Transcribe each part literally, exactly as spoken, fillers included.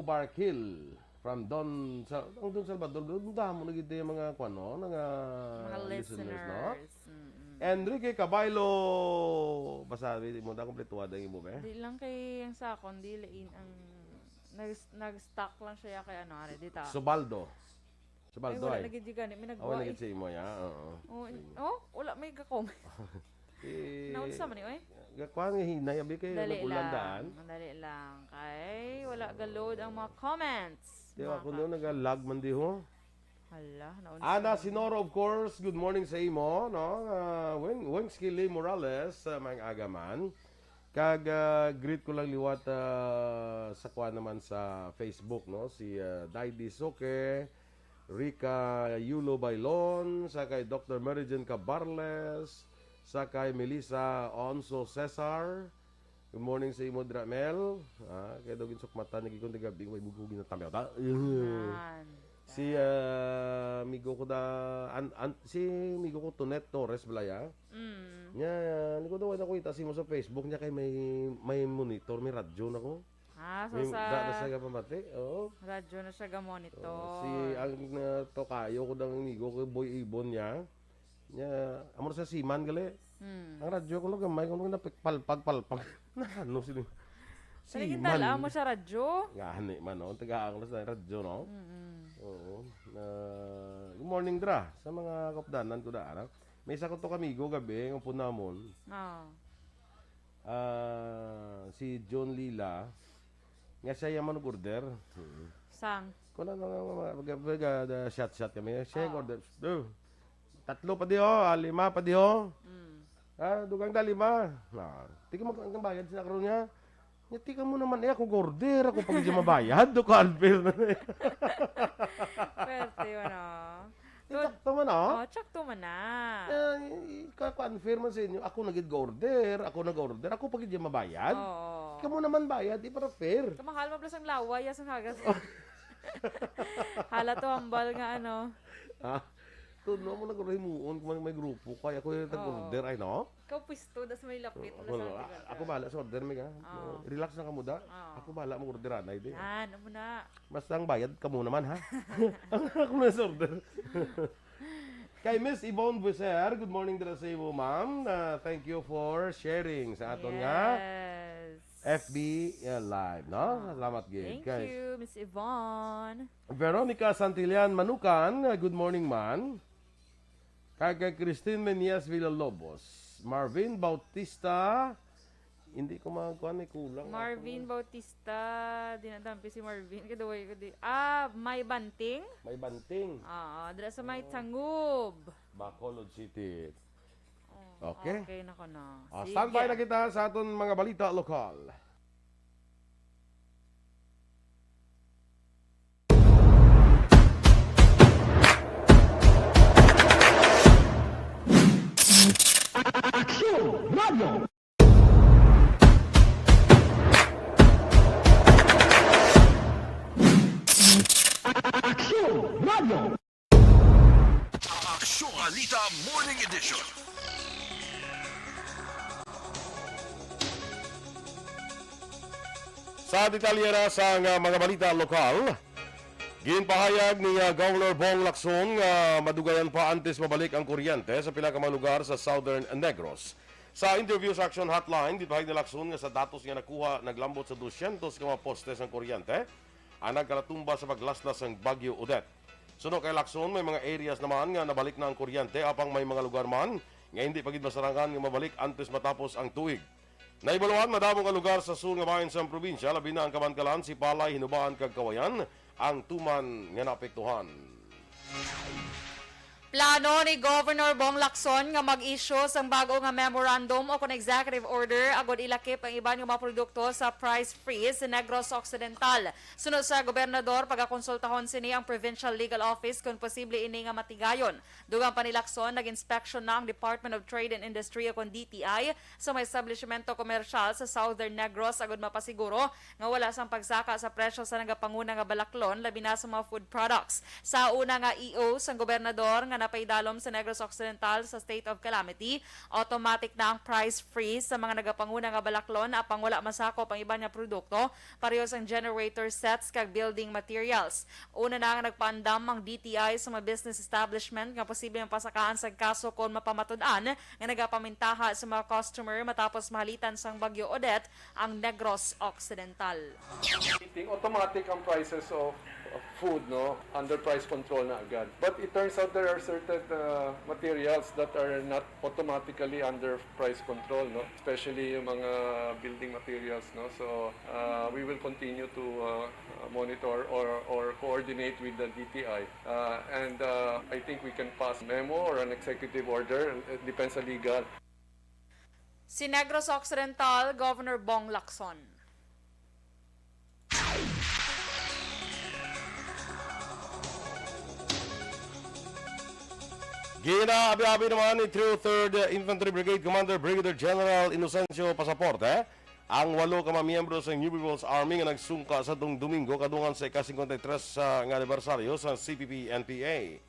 Park Hill. From Don Sa-, ang Don Salvador, Don, damo na gid yung mga, kuwan, no? Mga Mga listeners, no? listeners. Mm-mm. Enrique Caballo, basta, di mo na kompletuha ang imo, be? Di lang kay ang sakon, di lain ang nag-, nag-stuck lang siya kay ano, are, di ta. Subaldo. Ay, Subaldo wala ay. na gid gani, may Awa nagwa na gid eh. sa imo, ya? Oo. Oh, Sa in-, inyo. oh, wala may gakom. Eh, Naunsa man ni, oy? Gakuha nga hinay, abi kay Dali nag-ulan lang, daan. dali lang. Kay wala ga-load ang mga comments, Di ba, mga kung doon ka- nag-lag man di ho? Hala, naunsa Ana man. Sinoro, of course, good morning sa imo, no? Ah, Weng, Weng Skilly Morales, ah, maayong aga man. Kag, ah, greet ko lang liwat, ah, sa kuha naman sa Facebook, no? Si, ah, Dai Disoke, Rica Yulo Bailon, sa kay Doctor Mary Jane Cabarles, sa kay Melissa Onso Cesar. Good morning sa imo, Dramel. Ah, kay daw ginsukmatan ni Gikon di gabi, way bugo ginatambyaw. Ta-, Yan. Si, ah, amigo ko da, an, an, si amigo ko Tonet Torres, balaya. Mm. Nya, ni ko daw, wala ko ita si mo sa Facebook niya kay may, may monitor, may radyo na ko. Ah, so May, sa da, da siya gapamati, oo. radyo na siya ga-monitor. Oo, si, ang, ah, tokayo ko dang amigo ko, Boy Ibon niya. Niya, amo na sa siman, gali. Hmm. Ang radyo ko, no, gamay ko, no, napik-, palpag, palpag. Na, ano, sino? Sa naging Siman. tala mo sa radyo? Gani man, no? Tagaan ko na sa radyo, no? Mm-mm. Oo. Na, good morning, Dra. Sa mga kaupdanan ko daan, ha? May isa ko to kamigo gabi, ang upon namon. Oo. Ah, si John Lila, nga siya yung manug-order. Hmm. Sang? Kung ano nga mga, mga, mga, mga, shot-shot kami. Siya yung Oo. order. Do. Tatlo pa di ho, ah, lima pa di ho. Mm. Ah, dugang da lima. Ah, tika mo ang bayad sa karon niya. Nya, tika mo naman, eh, ako order, ako pag di mabayad, do ka unfair na. Pwerte yun, ah. Di, Tod-, sakto man, ah. Oh, tsakto man na. Ah, i-, i-, ka-, confirm man sa inyo, ako nagid order, ako nag-order, ako pag di mabayad. Oo. Kamo naman bayad, di para fair. Kamahal mo plus ang laway, as ang hagas. Hala to, hambal nga, ano. Ah, tuno mo nagrehimuon kung may, may grupo, kaya ako yung Oo. nag-order, ay, no? Ikaw pwesto, das may lapit, Oo, wala ako, sa ah, atin, ako ah. bahala sa order, Meg, ah. Oo. Relax na ka mo, da. Oo. Ako bahala mo order, anay, di. Yan, amo na. Basta ang bayad, kamo naman, ha? Ako na sa order. Kay Miss Yvonne Buiser, good morning dira sa imo, ma'am. Ah, thank you for sharing sa aton nga Yes. F B, uh, live, no? Ah, Salamat gid. thank Kay you, Miss Yvonne. Veronica Santillan Manukan, uh, good morning, man. Kag kay Christine Menias Villalobos, Marvin Bautista, hindi ko magkuhan, may kulang ako. Marvin Bautista, di na tampi si Marvin, kaduway ko di. Ah, may Banting? May Banting. Oo, dira sa may Oo. Tangub. Bacolod City. Oh, Okay. okay na ko na. Ah, Sige. standby na kita sa aton mga balita lokal. Aksyon Radio. Aksyon Radio. Aksyon Balita Morning Edition. Sa detalye na sa nga mga balita lokal, ginpahayag ni, ah, Governor Bong Lacson nga madugayan pa antes mabalik ang kuryente sa pila ka mga lugar sa Southern Negros. Sa interview sa Action Hotline, ginpahayag ni Lacson nga sa datos nga nakuha, naglambot sa dosyentos ka mga postes ang kuryente ang nagkalatumba sa paglaslas sang Bagyo Odette. Suno kay Lacson, may mga areas naman nga nabalik na ang kuryente, apang may mga lugar man nga hindi pa gid masarangan nga mabalik antes matapos ang tuig. Naibaluhan, madamo nga lugar sa sur nga bahin sang probinsya, labi na ang Kabankalan, Sipalay, Hinubaan, kag Kawayan, ang tuman nga naapektuhan. Plano ni Governor Bong Lacson nga mag-issue sang bag-o nga memorandum o kon executive order agud ilakip ang iban nga mga produkto sa price freeze sa Negros Occidental. Suno sa gobernador, pagakonsultahon sini ang Provincial Legal Office kon posible ini nga matigayon. Dugang pa ni Lacson, nag-inspection na ang Department of Trade and Industry o kon D T I sa mga establishmento komersyal sa Southern Negros agud mapasiguro nga wala sang pagsaka sa presyo sa nagapanguna nga balaklon, labi na sa mga food products. Sa una nga E O sang gobernador nga Paidalom sa Negros Occidental sa state of calamity, automatic na ang price freeze sa mga nagapanguna nga balaklon, apang wala masakop ang iban nga produkto, pareho sang generator sets kag building materials. Una na nga nagpaandam ang D T I sa mga business establishment nga posible mapasakaan sang kaso kon mapamatud-an nga nagapamintaha sa mga customer matapos mahalitan sang Bagyo Odette ang Negros Occidental. Automatic ang prices of food, no, under price control na agad. But it turns out there are certain uh, materials that are not automatically under price control, no, especially yung mga building materials, no. So uh, we will continue to uh, monitor or, or coordinate with the D T I. Uh, and uh, I think we can pass memo or an executive order. It depends sa legal. Si Negros Occidental, Governor Bong Lacson. Ginaabi-abi naman ni Trio Third Infantry Brigade Commander Brigadier General Inocencio Pasaporte ang walo ka mga miyembro sa New People's Army nga nagsungka sa tong Domingo kadungan sa ika-singkwenta y tres nga anibersaryo sa C P P N P A.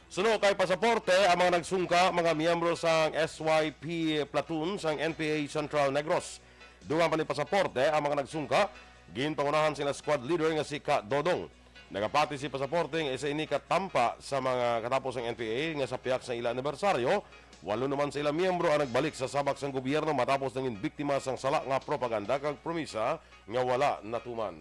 Suno kay Pasaporte, ang mga nagsungka, mga miyembro sang S Y P platoon sang N P A Central Negros. Dungan pa ni Pasaporte, ang mga nagsungka, ginpangunahan sila squad leader nga si Ka Dodong. Nagapati si Pasaporte nga isa ini ka tampa sa mga katapos sang N P A nga sa pihak sa ila anibersaryo, walo naman sa ila miyembro ang nagbalik sa sabak sang gobyerno matapos nangin biktima sang sala nga propaganda kag promisa nga wala natuman.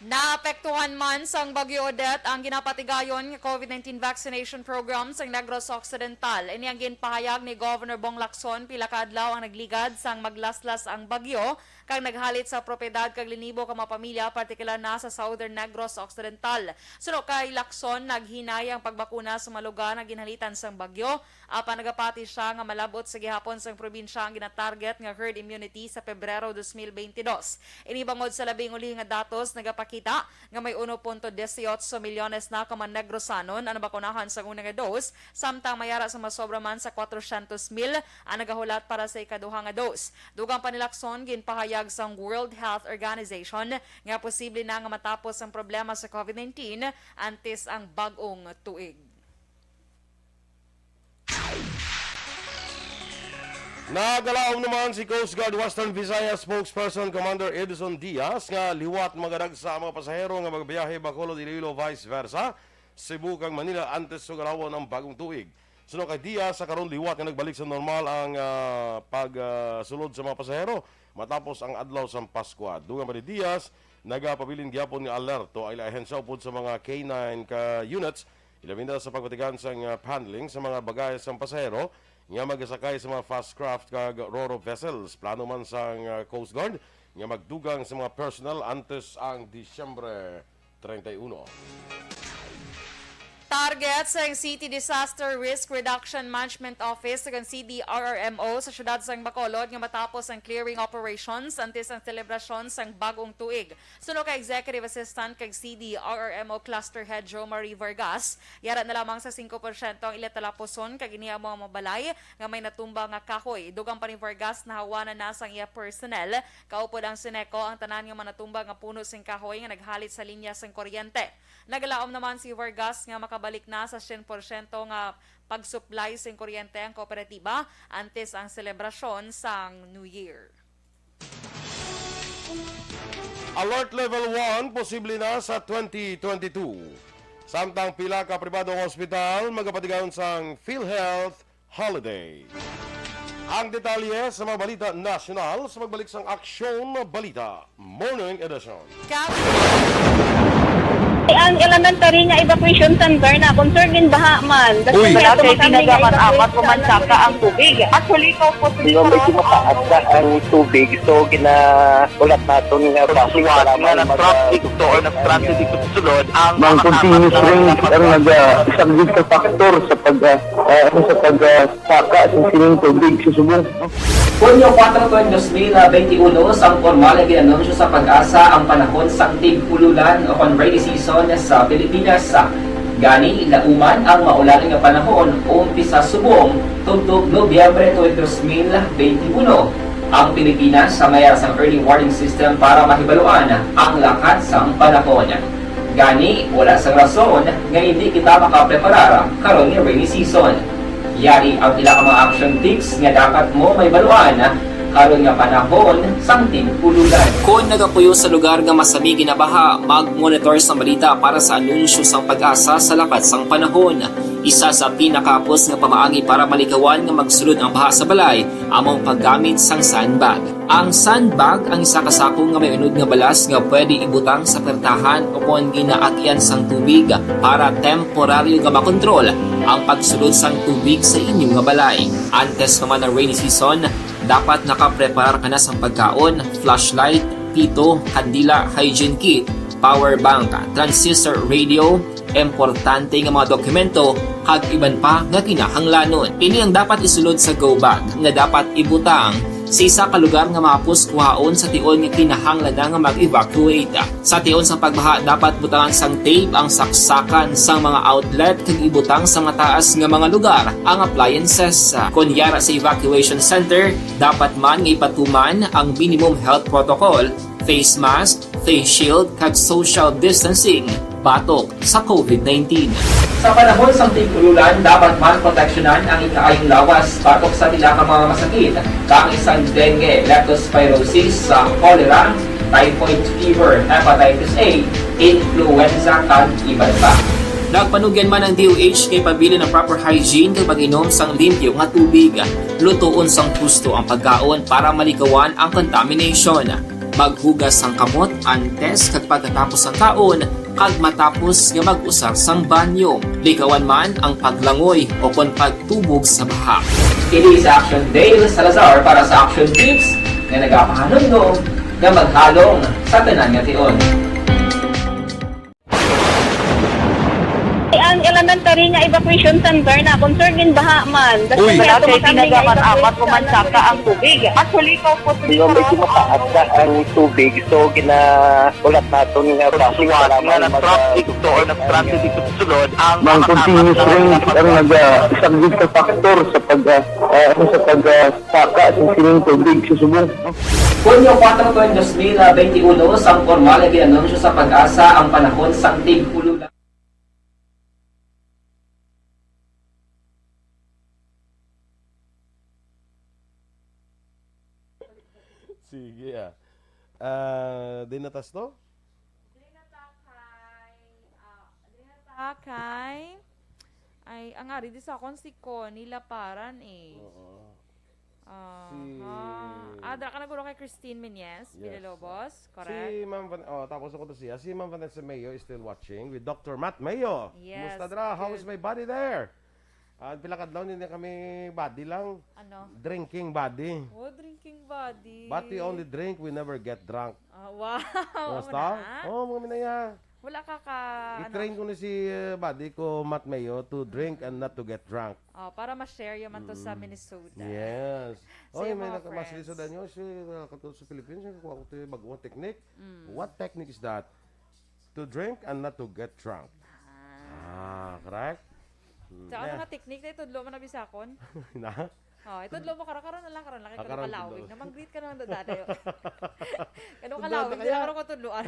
Naapektuhan man sang Bagyo Odette ang ginapatigayon nga COVID nineteen vaccination program sang Negros Occidental. Ini ang ginpahayag ni Governor Bong Lacson pila ka adlaw ang nagligad sang maglaslas ang bagyo kag naghalit sa propiedad kag linibo ka mga pamilya, partikular na sa Southern Negros Occidental. Suno kay Lacson, naghinay ang pagbakuna sa mga lugar nga ginhalitan sang bagyo. Apan nagapati sia nga malab-ot sa gihapon sang probinsya ang ginatarget nga herd immunity sa Pebrero dos mil bente dos. Ini bangod sa labing ulihi nga datos nagapakita nga may uno punto dieciocho milyones na ka mga Negrosanon ang nabakunahan sa una nga dose, samtang may ara sa masobra man sa kwatrocientos mil ang nagahulat para sa ikaduha nga dose. Dugang pa ni Lacson, ginpahayag sang World Health Organization nga posible na nga matapos ang problema sa COVID nineteen antes ang bag-ong tuig. Nagalaom naman si Coast Guard Western Visayas spokesperson Commander Edison Diaz nga liwat magadagsa ang mga pasahero nga magbiyahe Bacolod, Iloilo, vice versa, Cebu kag Manila antes sugalawon ang bagong tuig. Suno kay Diaz, sa karon liwat nga nagbalik sa normal ang ah, pagsulod sa mga pasahero matapos ang adlaw sang Paskwa. Dugang pa ni Diaz, nagapabilin gyapon nga alerto ang ilang ahensya upod sa mga K nine ka units, ilabi na sa pagpatigan sang ah, handling sa mga bagay sang pasahero nga magasakay sa mga fast craft kag ro-ro vessels. Plano man sang ah, Coast Guard nga magdugang sa mga personnel antes ang Disyembre treinta y uno. Target sang City Disaster Risk Reduction Management Office kag C D R R M O sa siyudad sang Bacolod nga matapos ang clearing operations antes ang selebrasyon sang bag-ong tuig. Suno kay Executive Assistant kag C D R R M O Cluster Head Jo Marie Vargas, yara na lamang sa singko porsyento ang ila talapuson kag ini amo ang mga balay nga may natumba nga kahoy. Dugang pa ni Vargas, nahawanan na sang iya personnel kaupod ang Seneco ang tanan nga mga natumba nga puno sing kahoy nga naghalit sa linya sang kuryente. Nagalaom naman si Vargas nga makabalik na sa syen porsyento nga pag-supply sing kuryente ang kooperatiba antes ang selebrasyon sang New Year. Alert Level one posible na sa twenty twenty-two. Samtang pila ka pribado nga ospital magapatigayon sang PhilHealth holiday. Ang detalye sa mga balita nasyonal sa pagbalik sang Aksyon Balita Morning Edition. Cabinet Ang elementary nga evacuation center na concern in baha man. Uy, Kaya kay tumakam nga tinaga-man-amat evacuation o mansaka ang tubig. Actually, ito po Di ba medyo mataas na ang tubig, so ginaulat naton nga Suwat nga na-traffic to or na-stranded dito sa sulod ang Ang mga continuous kasama rain sa ang nag-isang sa factor sa pag ah, ah, ano, sa pag ah, saka sa sining tubig sa subong. Hunyo kuwatro, dos mil benti uno, sang pormal nga gin-anunsyo sa PAGASA ang panahon sang tig-ululan o kon rainy season sa Pilipinas. Gani, lauman ang maulan nga panahon, umpisa subong tubtob Nobyembre twenty, dos mil benti uno. Ang Pilipinas sa mayara sang early warning system para mahibaluan ang lakat sang panahon. Gani, wala sang rason nga indi kita makapreparar karon nga rainy season. Yari ang pila ka mga action tips nga dapat mo mahibaluan karon nga panahon sang tig-ulolan. Kon nagapuyo sa lugar nga masami ginabaha, mag-monitor sang balita para sa anunsyo sang PAGASA sa lakat sang panahon. Isa sa pinakahapos nga pamaagi para malikawan nga magsulod ang baha sa balay amo ang paggamit sang sandbag. Ang sandbag ang isa ka sako nga may unod nga balas nga pwede ibutang sa pertahan o kon ginaagian sang tubig para temporaryo nga makontrol ang pagsulod sang tubig sa inyo nga balay. Antes pa man ang rainy season, dapat nakapreparar ka na sang pagkaon, flashlight, pito, kandila, hygiene kit, power bank, transistor radio, importante nga mga dokumento, kag iban pa nga kinahanglanon. Ini ang dapat isulod sa go bag nga dapat ibutang sa isa ka lugar nga mahapos kuhaon sa tion nga kinahanglan na nga mag-evacuate. Sa tion sa pagbaha, dapat butangan sang tape ang saksakan sang mga outlet kag ibutang sa mataas nga mga lugar ang appliances. Kon yara sa evacuation center, dapat man nga ipatuman ang minimum health protocol, face mask, face shield, kag social distancing batok sa covid nineteen. Sa panahon sang tig-ulolan, dapat man proteksyonan ang ikaayong lawas batok sa pila ka mga masakit, kaangay sang dengue, leptospirosis, sa cholera, typhoid fever, hepatitis A, influenza, kag iban pa. Nagpanugyan man ang D O H nga ipabilin ang proper hygiene kag pag-inom sang limpyo nga tubig. Lutoon sang husto ang pagkaon para malikawan ang contamination. Maghugas sang kamot antes kag pagkatapos sang kaon kag matapos nga mag-usar sang banyo. Likawan man ang paglangoy o kon pagtubog sa baha. Kini si Action Dale Salazar para sa Action Tips nga nagapahanumdom nga maghalong sa tanan nga tion. Ang elementary nga evacuation center na concern in baha man. Uy. Wala kay ginagamat-amat ko man saka ang tubig. Actually, ko po siguro medyo mataas na ang tubig. So, gina-, ulat naton nga traffic, para nga mag-, nag-traffic to or nag-traffic dito sa sulod, ang mga continuous rain ang nag-, isang big factor sa pag, ah, ah, ano, sa pag, ah, saka sa sining tubig sa subong. Hunyo kuwatro, dos mil benti uno, sang pormal nga gin-anunsyo sa PAGASA ang panahon sang tig-ulolan. Sige, ah. Ah, di na tas to? Diri na ta kay, ah, diri na ta kay, ay, ang ari di sa akon si Connie Laparan, eh. Oo. Aha. Si Ah, dira ka na guro kay Christine Menyes, Yes. Villalobos, correct? Si Ma'am Van-, oh, tapos ako to siya. Si Ma'am Vanessa Mayo is still watching with Doctor Matt Mayo. Yes, Kumusta dira? How is good. my body there? Ah, pila kadlaw ni kami body lang. Ano? Drinking body. Oh, drinking body. But we only drink, we never get drunk. Ah, wow. Kumusta? Ano na? Oh, mga minaya. Wala ka ka, ano? I-train ko ni si, eh, body ko, Matt Mayo, to drink and not to get drunk. Oh, para ma-share yun man to sa Mm. Minnesota. Yes. Sa Oy, iyang may mga naka-, mas friends. lisod anyo, si, uh, kato sa Philippines, yung kuha ko to yung bagong technique. Mm. What technique is that? To drink and not to get drunk. Ah. Ah, correct? Mm, Sa ako yeah. na technique na itudlo mo na bisakon. Na? Oh, itudlo mo karon, karon na lang, karon lang, Ah, karon karon kalawig. tudlo. Namang greet ka naman doon dati. Kanong Tudlo kalawig, na di kaya? lang karon ko tudloan.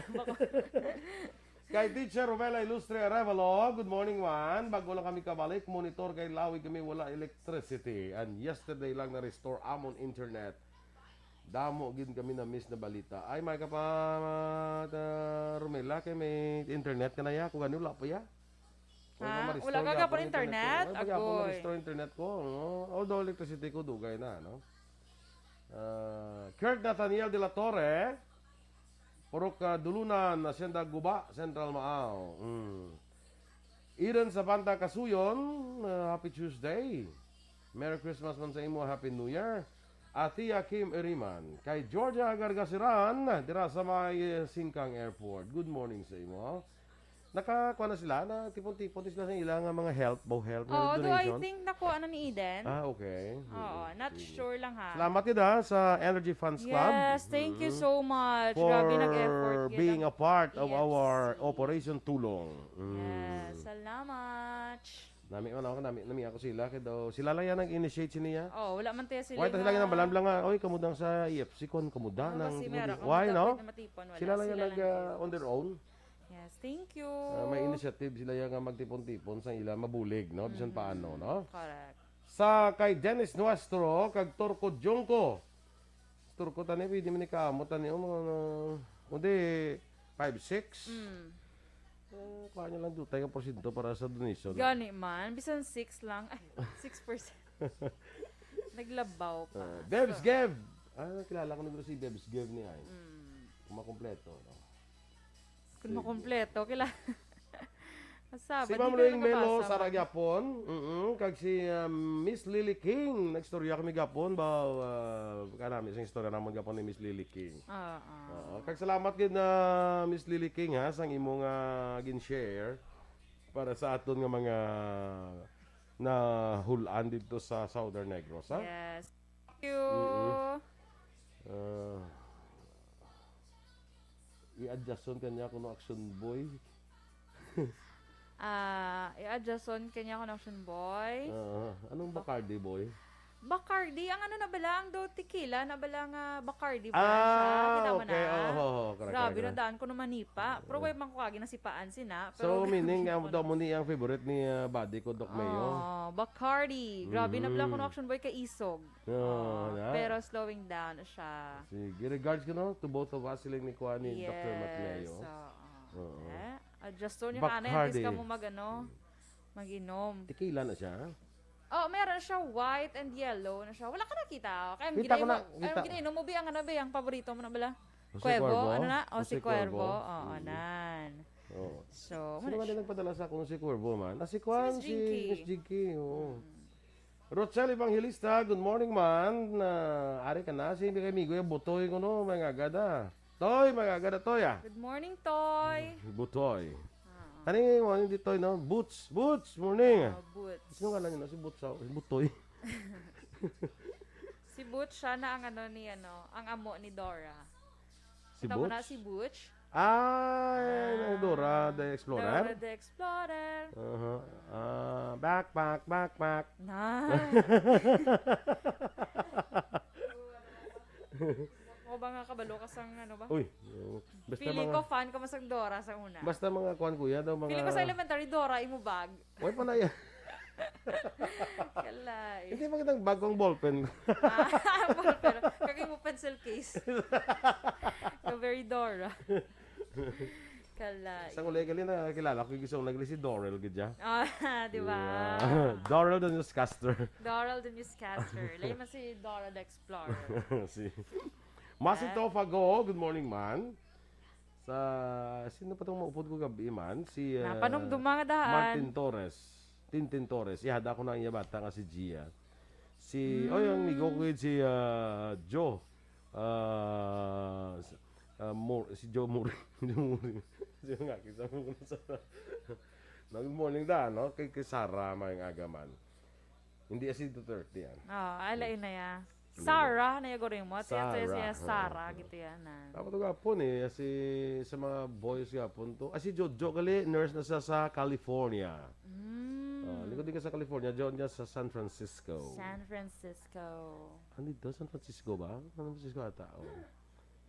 Kay Teacher Romela Ilustre Arevalo, good morning, man. Bago lang kami kabalik, monitor kay lawig kami, wala electricity. And yesterday lang na-restore amon internet. Damo gid kami na-miss na balita. Ay, may ka pa, uh, Romela, kay may internet ka na ya? Kung ano, wala pa ya? Kung Ha? ma-restore Wala ka gyapon gapon ang internet? internet ko. Wala pa gyapon Agoy. ma-restore internet ko, no? Although electricity ko, dugay na, no? Ah, Kurt Nathaniel de la Torre, Purok, ah, Dulunan, Hacienda Guba, Central Maao. Mm. Eden Sabanta Kasuyon, ah, happy Tuesday. Merry Christmas man sa imo, Happy New Year. Athea Kim Iriman, kay Georgia Gargasiran, dira sa may, eh, Singkang Airport. Good morning sa imo. Nakakuha na sila, na tipon-tipon sila sa ilang, ah, mga help, bow help, nga Oo, do I donation. think nakuha na ni Eden? Ah, okay. Oo, Mm, not sige. sure lang, ha. Salamat gid, ha, sa Energy Funds Club. Yes, thank you Mm. so much. For Grabe, nag-effort gid being ang a part of Yes. our Operation Tulong. Mm. Yes, salamat. Nami man ako, nami, nami ako sila, kay daw, sila lang yan nag-initiate siniya. Oh, wala man tayo sila Why ta sila nga nga nabalam lang nga, "Oy, kamudang sa E F C, kon kamuda Ano ba ng si Mera? Why, Kamuda no? pwede matipon, wala. Sila lang Sila yan lang nag, kayo. ah, on their own. Yes, thank you. Ah, may initiative sila ya nga magtipon-tipon sa ila mabulig, no? Bisan Mhm. paano, no? Correct. Sa kay Dennis Nuestro, kag Turco Junco. Turco, tani, pwede man ni kaamot, tani, oh, mga, kundi, five six. Mm. Eh, kuha niya lang dutay nga porsyento para sa donation. Gani man, bisan six lang. Ay, six percent. Naglabaw pa. Ah, Bebs So, Gev! Ah, kilala ko na si Bebs Gev ni ay. Mm. Kung makompleto, no? Kung Sige. makompleto, kila-, Masabad, Si Ma'am di ka Ring Melo, nakabasa, Sara ma'am. Gyapon. Mm-mm. Kag si, um, Miss Lily King. Nagstorya kami gapon ba, uh, kanami sa istorya namon gapon ni Miss Lily King. Oo. Oo. Kag salamat gid na Miss Lily King, ha, sang imong, ah, gin-share para sa aton nga mga nahul-an didto sa Southern Negros, ha? Yes. Thank you. Mm-mm. Ah, i-adjuston kanya kuno action boy. Ah, i-adjuston kanya kuno action boy. Ah, anong Bacardi boy? Bacardi, ang ano na bala, ang do tequila na bala nga Bacardi brand siya. Ah, Kita mo okay. na? Oo, oo, correct, Grabe, correct, correct. nadaan ko naman nipa. Pero Oo. way man ko kagi nasipaan sina. Pero So, meaning, grabe ang ko daw na. mo ni ang favorite ni, ah, buddy ko, Doc Mayo? Oh, Bacardi. Grabe na bala Mhm. kuno action boy kay isog. Oo, Oh, na. pero slowing down siya. Sige, regards ko, no, to both of us, siling ni kuan ni Doctor Yes, Matmeo. oo. Oo. Eh, adjust to niya ka na, at least Bacardi. ka mo mag, ano, mag-inom. Tequila na siya? Oh, meron siya, white and yellow na siya. Wala ka nakita? Kaya ang Kita ko ginainom, na, kaya ang kita. ginainom mo, bi, ang ano, bi, ang paborito mo na bala? Jose Cuervo, Cuervo? ano na? Oh, Jose si Cuervo. Cuervo. Oo, Mm. nan. Oo. So, Sino muna man siya. nagpadala sa akong si Cuervo man? Ah, si Si Kwan, Miss si Jinky. Miss Jinky, oo. Mm. Rochelle Evangelista, good morning, man. Ah, ari ka na, si kay Migoy Butoy ko, no, mga agada. Toy, mga agada, Toy, ah. Good morning, Toy. Butoy. Ah. Ano yung morning di Toy, no? Boots, Boots, morning. Ah, Boots. Sino nga lang yun, no? Si Boots, ah, si Butoy. Si Boots, siya na ang ano ni, ano, ang amo ni Dora. Si Kita mo na Boots? si Boots? Ay, Ah, ang Dora the Explorer? Dora the Explorer. Aha. Ah, backpack, backpack. Na. Mo ba nga kabalo ka sang ano ba? Uy, basta Feeling mga ko fan ka man sang Dora sa una. Basta mga kuan, kuya, daw mga Feeling ko sa elementary, Dora, imo bag. Way pa na yan. Kalay. Hindi magandang bag ko ang ballpen. Ah, ballpen. Kag imo pencil case. Ka very Dora. Kalay. Sa ulay gali na kilala ko yung isang nagli si Dorel gid ya. Ah, di ba? Yeah. Dorel the newscaster. Dorel the newscaster. Lain man si Dora the Explorer. Si Masi Eh? Tofago, good morning, man. Sa, sino pa tong maupod ko gabi, man? Si, ah, Napanumduma nga daan. Martin Torres. Tintin Torres. Ihada ko na ang iya bata nga si Gia. Si, oh, yung amigo ko Mm. yun, si, ah, Joe. Ah, s-, ah, Mor-, si Joe Mori. Joe Mori. Sino nga, kisa mo ko na sa, no, good morning da, no? Kay, kay Sarah, mayong aga man. Hindi si Duterte yan. Oh, ala Yes. ina ya. Ano Sarah, na yung guring mo. Tiya, tiya, Sarah. Tiya, Sarah, Oo. gito yan, ah. Dapat to gapon eh. Si, sa mga boys gapon to. Ah, si Jojo gali, nurse na siya sa California. Mm. Ah, likod din ka sa California, Jojo niya sa San Francisco. San Francisco. Andito, San Francisco ba? San Francisco ata, oh.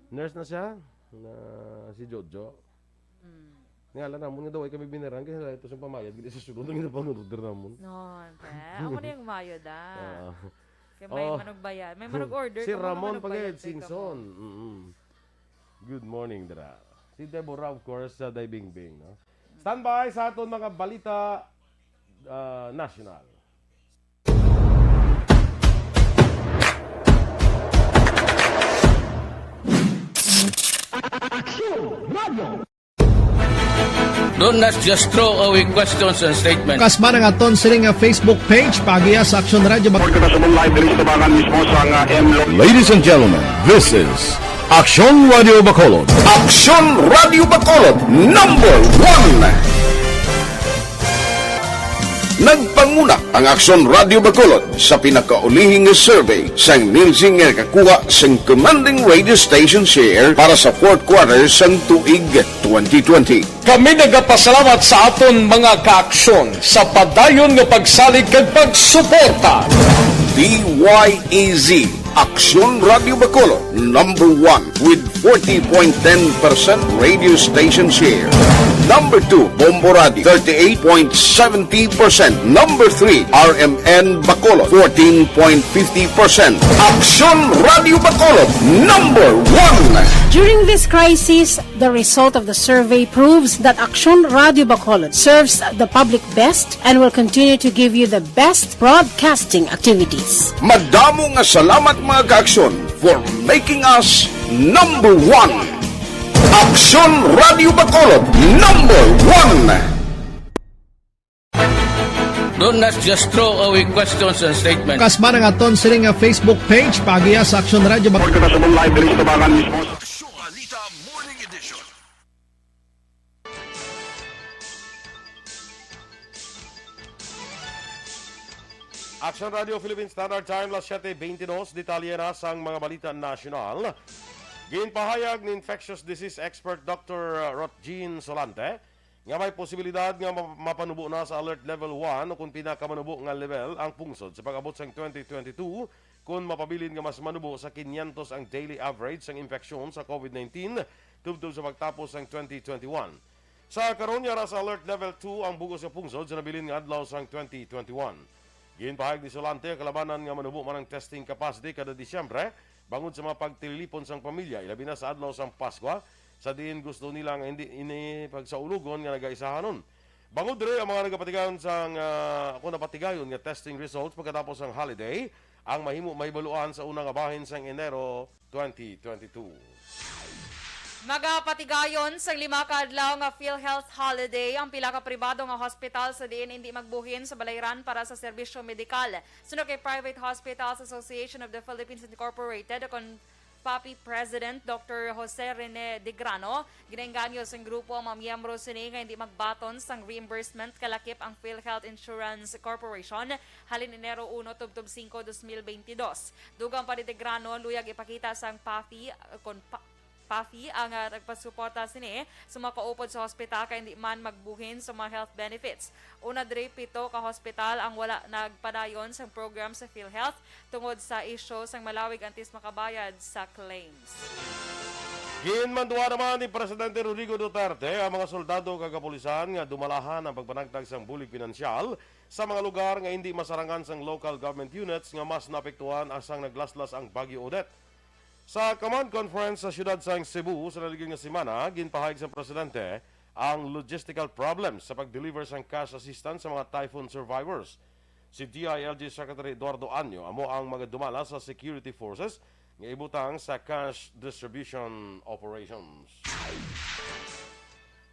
Nurse na siya, na si Jojo. Mm. Nga lang namon nga daw ay kami binayaran, kaya ito sa pamayad, gini sa sulod ang ginapangunoder namon. No, te. Amo na yung mayod, ah. Ah. Kaya may Oh. manugbayan. May manug-order Si ka, mga Ramon manugbayan, Pagayad te, ka Singson. mo. Mm-mm. Good morning, dira. Si Deborah, of course, sa Daybingbing, no? Standby sa aton mga balita, ah, national. Don't not just throw away questions and statements. Kasman ang aton sini nga Facebook page, paagiha sa Aksyon Radio Bak- Report kita sa live diri sa tabangan mismo sa nga M Lo- Ladies and gentlemen, this is Aksyon Radio Bacolod. Aksyon Radio Bacolod, number one. Nagpanguna ang Aksyon Radio Bacolod sa pinakaulihi nga survey sang Nielsen nga nakakuha sang commanding radio station share para sa fourth quarter sang tuig twenty twenty. Kami nagapasalamat sa aton mga kaaksyon sa padayon nga pagsalig kag pagsuporta. D Y E Z Aksyon Radio Bacolod, number one with forty point ten percent radio station share. Number two, Bombo Radio, thirty-eight point seventy percent. Number three, R M N Bacolod, fourteen point fifty percent. Aksyon Radio Bacolod, number one. During this crisis, the result of the survey proves that Aksyon Radio Bacolod serves the public best and will continue to give you the best broadcasting activities. Madamo nga salamat, mga ka-Aksyon, for making us number one. Aksyon Radio Bacolod, number one. Do not just throw away questions and statements. Kasman ang aton sini nga Facebook page, paagiha sa Aksyon Radio. Mag- Kita sa live diri sa Tabangan mismo. Aksyonita Morning Edition. Action Radio Philippine Standard Time, las siete veintidós. Detalye na sang mga balita nasyonal. Ginpahayag ni infectious disease expert Doctor Rotjean Solante nga may posibilidad nga ma- mapanubo na sa alert level one o kung pinakamanubo nga level ang pungsod sa pag-abot sang twenty twenty-two, kung mapabilin nga mas manubo sa quinientos ang daily average sang infeksyon sa COVID nineteen tubtob sa pagtapos sang twenty twenty-one. Sa karon, yara sa alert level two ang bug-os nga pungsod sa nabilin nga adlaw sang twenty twenty-one. Ginpahayag ni Solante ang kalabanan nga manubo man ang testing capacity kada Disyembre bangod sa mga pagtililipon sang pamilya, ilabi na sa adlaw sang Paskwa, sa diin gusto nila nga hindi ini pagsaulogon nga nagaisahanon. Bangod diri, ang mga nagapatigayon sang, ah, ako napatigayon nga testing results pagkatapos sang holiday ang mahimo mahibaluan sa una nga bahin sang Enero twenty twenty-two. Magapatigayon sang lima ka adlaw nga PhilHealth holiday ang pila ka pribado nga hospital sa diin indi magbuhin sa balayran para sa serbisyo medikal. Suno kay Private Hospitals Association of the Philippines Incorporated, kon PAPI President Doctor Jose Rene Degrano, ginaengganyo sang grupo ang mga miyembro sini nga hindi magbaton sang reimbursement kalakip ang PhilHealth Insurance Corporation halin Enero uno tubtob singko, dos mil bentidós. Dugang pa ni Degrano, luyag ipakita sang PAPI, kon pa- PAPI ang, ah, nagpasuporta sini sa mga kaupod sa hospital kay hindi man magbuhin sa mga health benefits. Una diri, pito ka hospital ang wala nagpadayon sang program sa PhilHealth tungod sa isyu sang malawig antes makabayad sa claims. Ginmanduan naman ni Presidente Rodrigo Duterte ang mga soldado kag kapulisan nga dumalahan ang pagpanagtag sang bulig pinansyal sa mga lugar nga indi masarangan sang local government units nga mas naapektuhan sang naglaslas ang Bagyo Odette. Sa command conference sa siyudad sang Cebu sa naligid nga semana, ginpahayag sa presidente ang logistical problems sa pag-deliver sang cash assistance sa mga typhoon survivors. Si D I L G Secretary Eduardo Año amo ang magadumala sa security forces nga ibutang sa cash distribution operations.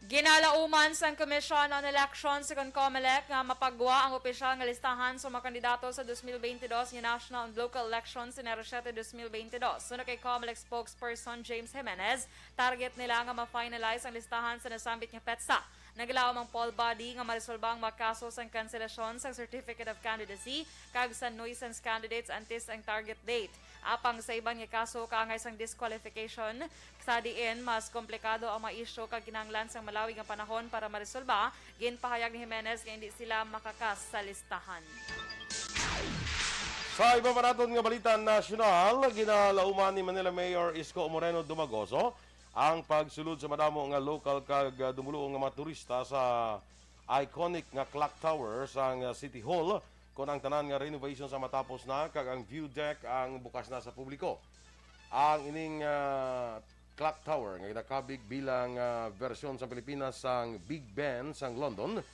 Ginalauman sang Commission on Elections, kon COMELEC, nga mapagwa ang opisyal nga listahan sa mga kandidato sa dos mil bentidós nga national and local elections sa Enero siete, dos mil bentidós. Suno kay COMELEC spokesperson James Jimenez, target nila nga ma-finalize ang listahan sa nasambit nga petsa. Naglaom ang poll body nga maresolba ang mga kaso sang kanselasyon sang Certificate of Candidacy kag sa nuisance candidates antes ang target date. Apang sa iban nga kaso kaangay sang disqualification, sa diin mas komplikado ang mga isyu kag kinahanglan sang malawig nga panahon para maresolba, ginpahayag ni Jimenez nga hindi sila makakas sa listahan. Sa iba pa naton nga balita nasyonal, ginalauman ni Manila Mayor Isko Moreno Dumagoso ang pagsulod sa madamo nga lokal kag, ah, dumuluong nga mga turista sa iconic nga clock tower sang, ah, City Hall, kon ang tanan nga renovations ang matapos na kag ang view deck ang bukas na sa publiko. Ang ining, ah, clock tower nga ginakabig bilang, ah, bersyon sa Pilipinas sang Big Ben sang London,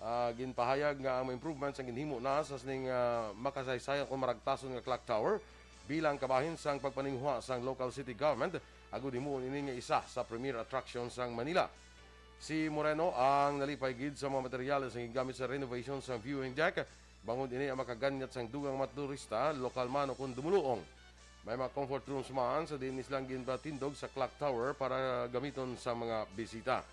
ah, ginpahayag nga ang mga improvements ang ginhimo na sa sining, ah, makasaysayan kon maragtason nga clock tower bilang kabahin sang pagpaninguha sang local city government agud himuon ini nga isa sa premier attraction sang Manila. Si Moreno ang nalipay gid sa mga materyales nga gingamit sa renovation sang viewing deck, bangod ini ang makaganyat sang dugang mga turista, lokal man o kon dumuluong. May mga comfort rooms man sa diin ni silang ginpatindog sa clock tower para gamiton sa mga bisita.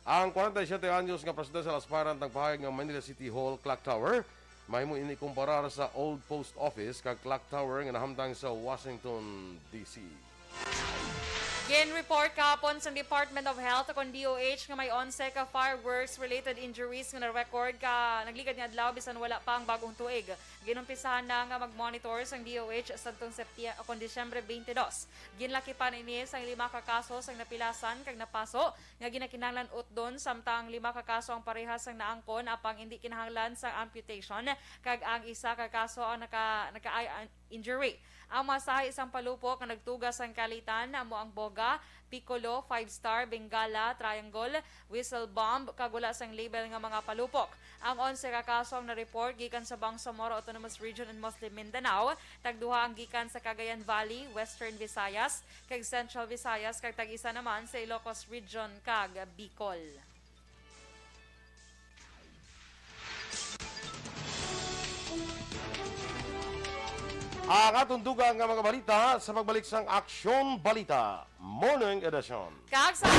Ang kwarenta y siyete anyos nga presidential aspirant nagpahayag nga Manila City Hall Clock Tower mahimo ini kumparar sa Old Post Office kag Clock Tower nga nahamtang sa Washington, D C. Gin-report kahapon sa Department of Health kon D O H nga may onse ka fireworks-related injuries nga na-record ka nagligad nga adlaw, bisan wala pa ang bag-ong tuig. Ginumpisahan na nga mag-monitor sang D O H sadtong Septi-, kon Disyembre twenty-two. Ginlakipan ini sang lima ka kaso sang napilasan kag napaso nga ginakinahanglan utdon, samtang lima ka kaso ang parehas sang naangkon apang indi kinahanglan sang amputation, kag ang isa ka kaso ang naka-, naka-eye injury. Ang mga sahi sang palupok nga nagtuga sang kalitan amo ang boga, piccolo, five star, bengala, triangle, whistle bomb, kag wala sang label nga mga palupok. Ang onse ka kaso ang na-report gikan sa Bangsamoro Autonomous Region and Muslim Mindanao, tagduha ang gikan sa Cagayan Valley, Western Visayas, kag Central Visayas, kag tag-isa naman sa Ilocos Region kag Bicol. Ang atong dugang nga mga balita sa pagbalik sang Aksyon Balita Morning Edition. Kag sa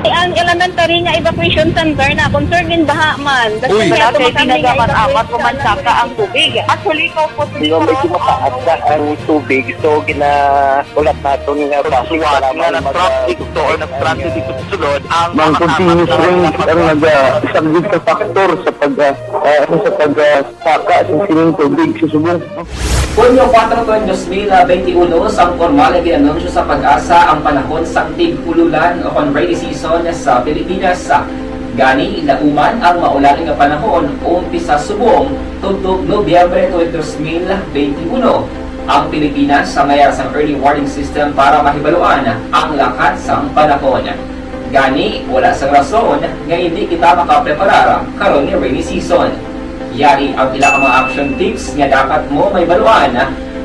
Ang elementary nga evacuation center na concerned din baha man. Uy. Kasi Wala kay tinaga man apat ko man saka ang tubig. Actually, ko po Di ba, medyo mataas na ang tubig, so ginaulat naton nga basi Suwat para nga may nag-traffic mag- to or nag-transit dito sa sulod ang Mang mga tapat continuous na rain ang mga nagasaglit sa factor sa pag, ah, ah, ano, sa pag, ah, saka sa sining tubig sa subong. Hunyo kuwatro, dos mil benti uno, sang pormal nga gin-anunsyo sa PAGASA ang panahon sang tig-ululan o kon rainy season sa Pilipinas. Gani, nauman ang maulan nga panahon umpisa subong tubtob Nobyembre tuig dos mil benti uno. Ang Pilipinas ang may ara sang early warning system para mahibaluan ang lakat sang panahon. Gani, wala sang rason nga indi kita makapreparar karon nga rainy season. Yari ang pila ka mga action tips nga dapat mo mahibaluan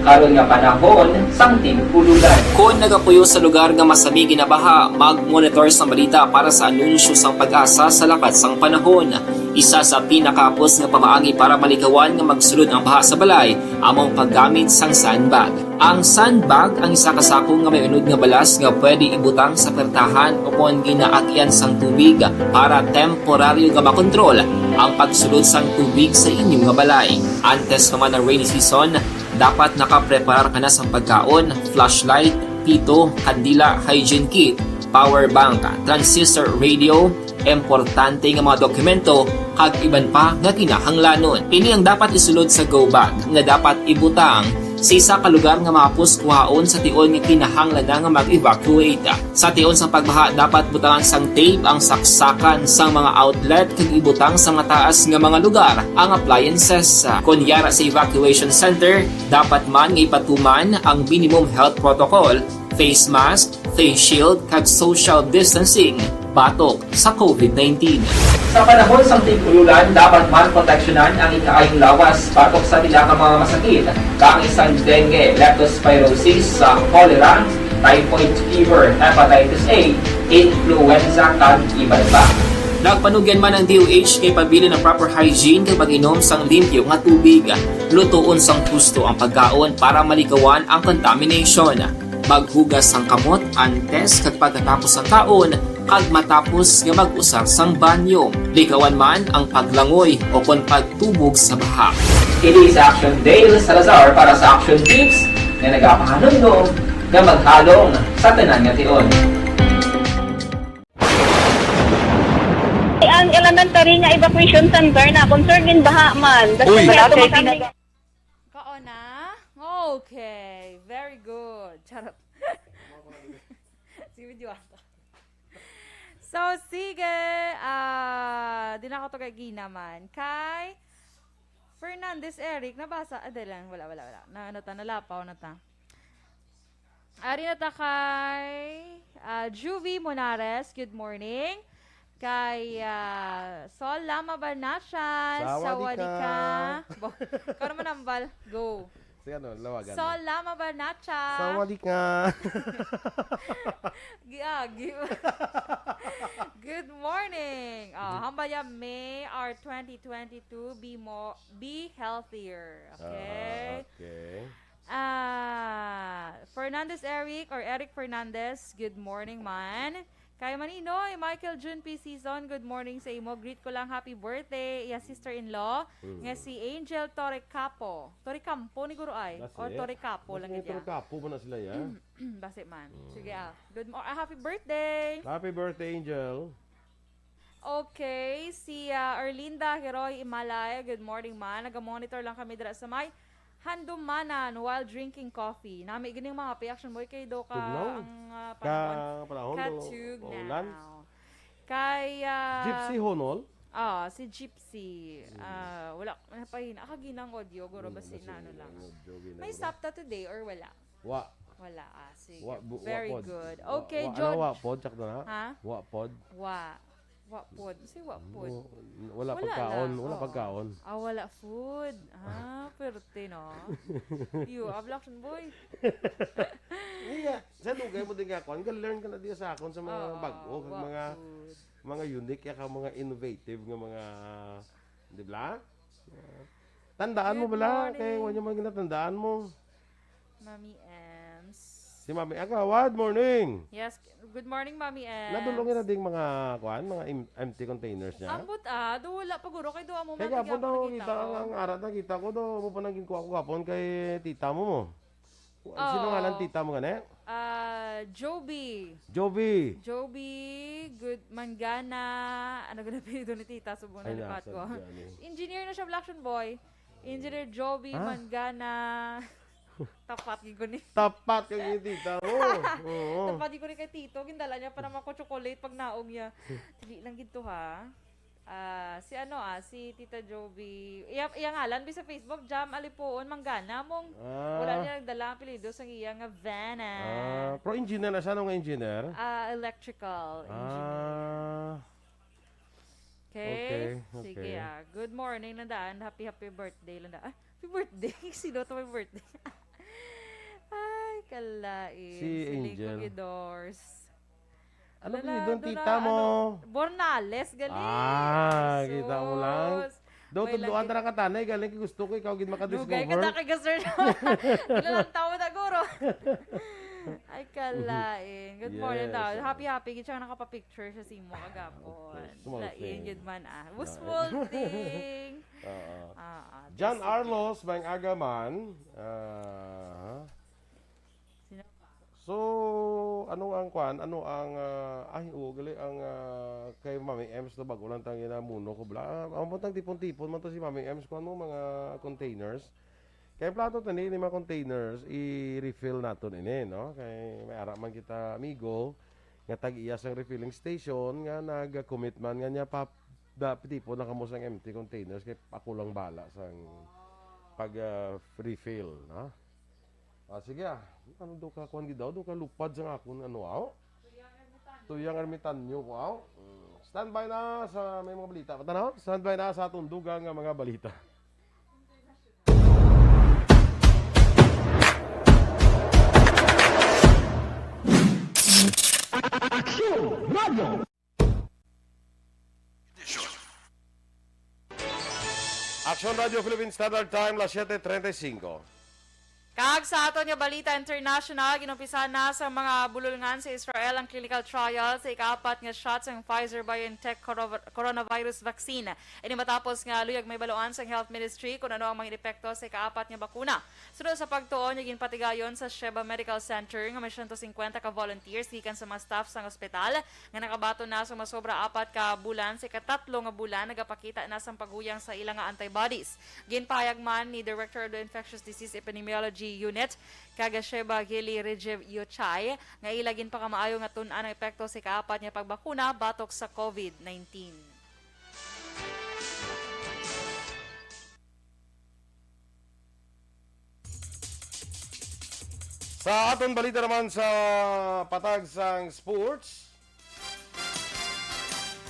karon nga panahon sang tig-ululan. Kon nagapuyo sa lugar nga masami ginabaha, mag-monitor sang balita para sa anunsyo sang PAGASA sa lakat sang panahon. Isa sa pinakahapos nga pamaagi para malikawan nga magsulod ang baha sa balay amo ang paggamit sang sandbag. Ang sandbag ang isa ka sako nga may unod nga balas nga pwede ibutang sa pertahan o kon ginaagyan sang tubig para temporaryo nga makontrol ang pagsulod sang tubig sa inyo nga balay. Antes pa man ang rainy season, dapat nakapreparar ka na sang pagkaon, flashlight, pito, kandila, hygiene kit, power bank, transistor radio, importante nga mga dokumento, kag iban pa nga kinahanglanon. Ini ang dapat isulod sa go bag nga dapat ibutang sa isa ka lugar nga mahapos kuhaon sa tion nga kinahanglan na nga mag-evacuate. Sa tion sang pagbaha, dapat butangan sang tape ang saksakan sang mga outlet kag ibutang sa mataas nga mga lugar ang appliances. Kon yara sa evacuation center, dapat man nga ipatuman ang minimum health protocol, face mask, face shield, kag social distancing batok sa COVID nineteen. Sa panahon sang tig-ululan, dapat man proteksyonan ang ikaayong lawas batok sa pila ka mga masakit, kaangay sang dengue, leptospirosis, sa cholera, typhoid fever, hepatitis A, influenza, kag iban pa. Nagpanugyan man ang D O H kay pabilin ang proper hygiene kag pag-inom sang limpyo nga tubig. Lutoon sang husto ang pagkaon para malikawan ang contamination. Maghugas sang kamot antes kag pagkatapos sang kaon kag matapos nga mag-usar sang banyo. Likawan man ang paglangoy o kon pagtubog sa baha. Kini si Action Dale Salazar para sa Action Tips nga nagapahanumdom nga maghalong sa tanan nga tion. Ang elementary nga evacuation center na concerned din baha man. Uy. Wala kay tinaga- Kao na? Okay. Very good. Charot. Si video ato. So, sige. Ah, di na ako to kay Gina man. Kay Fernandez Eric, nabasa. Ah, di lang. Wala, wala, wala. Na, ano ta? Nalapaw na ta. Ari na ta kay, ah, Juvie Monares. Good morning. Kay, ah, Sol Lama Banachan. Sawadika. Sawadika. Bo-, ikaw naman ang bal. Go. Si ano, lawagan. Sol Lama Banachan. Sawadika. Gi-, ah, gi-, good morning. Ah, hambal ya, may our twenty twenty-two, be more, be healthier. Okay? Ah, okay. Ah, Fernandez Eric or Eric Fernandez, good morning man. Kay Maninoy, Michael June P. Season, good morning sa imo. Greet ko lang happy birthday iya sister-in-law Mm. nga si Angel Torrecapo. Torrecampo ni Guro ay? Basi. O Torrecapo lang Basi gid ya. Torrecapo ba na sila ya? Basi man. Mm. Sige ah. Good mo-, ah, happy birthday! Happy birthday, Angel. Okay, si, ah, Erlinda Heroy Imalay. Good morning, ma. Naga-monitor lang kami dira sa may Handumanan while drinking coffee. Nami ganing mga reaction, boy, kay do ka Tugnaw. ang, ah, Ka-, panahon. panahon do, Katug maulan. now. Kay, ah, Gypsy Honol? Ah, si Gypsy. Mm. Ah, wala, napahina. Kaginang audio, guro, Mm, basi basi na ano lang. ang audio, ginang May guro. sapta today or wala? Wa. Wala, ah, sige. Wa, bu-, wa Very pod. good. Wa, Okay, wa, John. ano, wa pod? Sakto na? Ha? Wa pod. Wa. Wa pod. Si wa pod. Wa-, wala Wala pagkaon, lang. wala Oo. pagkaon. Ah, wala food. Ah, perte, no? You, ablaction boy. Iya, sa lugay mo din nga, kuwan, ga-learn ka na diya sa akon sa mga Oo, bag-o, kag wa mga, food. mga unique, ya ka mga innovative nga mga, di ba? Tandaan mo Good bala, kay morning. wala nyo man ginatandaan mo. Mami Ems. Si Mami Agawad, morning. Yes, good morning, Mami Ems. Nadulong na ding mga, kuan, mga em-, empty containers niya. Ambot, ah, do wala pa guro kay do amo Kay man gapon gihapon daw, nakita kita ko. ang, ang ara, nakita ko do, mo pa nang ginkuha ko gapon kay tita mo mo. Sino Oo. nga lang tita mo gani? Ah, Joby. Joby. Joby, good, Mangana. Ano gani apelyido ni tita? Subong Ay, na lipat nasa ko. dyan eh. Engineer na siya, Black Action Boy. Engineer Joby Ah? Mangana. Tapat gid ko ni. Tapat ka gid, tita mo. Oo. Tapat gid ko ni kay Tito. Gindala niya pa naman ko chocolate pag naog niya. Dili lang gid to, ha? Ah, si ano, ah, si Tita Joby. Iya, iya ngalan bi sa Facebook, Jam Alipuon Mangana mong Ah. wala niya nagdala ang apelyido sa iya nga van, ah. Ah, pero engineer na siya, ano nga engineer? Ah, electrical engineer. Ah. Okay. Okay, Sige, okay. ah. Good morning, lang daan. Happy, happy birthday, lang daan. Ah, happy birthday. Sino to may birthday? Ay, kalain. Si Si Lingkod Angel. Idors. Ano Lala, apelyido ng doon tita na, mo? ano, Bornales, gali. Ah, Ay, kita mo lang. sus. Do, May tudloan lagi. ta na ka, tanay. Galing kay gusto ko, ikaw gid Dugay ka makadiscover. da kay Gaser. Wala lang tao na, guro. Ay, kalain. Good morning Yes, daw. ah. Happy, happy. Gid siya nakapapicture siya sa imo kagapon. Okay, small Lain thing. gid man, ah. Yeah. Small thing. Oo. Ah, ah, John sige. Arlos, maayong aga man. Ah. Sino? So, ano ang kwan? Ano ang, ah, ay, oo, gali ang, ah, kay Mami Ems na bago lang tang ginamuno ko, bla. Ah, ang puntang tipon-tipon man to si Mami Ems, kwan mo, mga containers. Kay plato tani ni mga containers, i-refill naton ini, no? Kay may ara man kita amigo nga tag-iya sang refilling station nga nag-commit man nga niya pa da, tipo na kamo sang empty containers kay ako lang bala sang pag, ah, refill, no? Ah, sige ah. Ano do ka kuan gid daw? Do ka lupad sang akon ano, aw? Tuyang Ermitanyo ko, aw? Mm. Standby na sa may mga balita. Patanaw? Standby na sa aton dugang nga mga balita. Aksyon Radio Philippine Standard Time, las siete treinta y cinco. Kag sa aton nga balita international, ginumpisahan na sa mga bulolngan sa Israel ang clinical trial sa ikaapat nga shot sang Pfizer-BioNTech corov-, coronavirus vaccine. Ini matapos nga luyag mahibaluan sang Health Ministry kon ano ang mga epekto sa ikaapat nga bakuna. Suno sa pagtuon nga ginpatigayon sa Sheba Medical Center nga may siyento singkwenta ka volunteers gikan sa mga staff sang ospital nga nakabaton na sa masobra apat ka bulan sa ikatatlo nga bulan nagapakita na sang paghuyang sa ila nga antibodies. Ginpahayag man ni Director of the Infectious Disease Epidemiology Unit kag Sheba, Gili Rejev Yochai, nga ila ginpakamaayo nga tun-an ang epekto sa ikaapat nga pagbakuna batok sa COVID nineteen. Sa aton balita naman sa patag sang sports,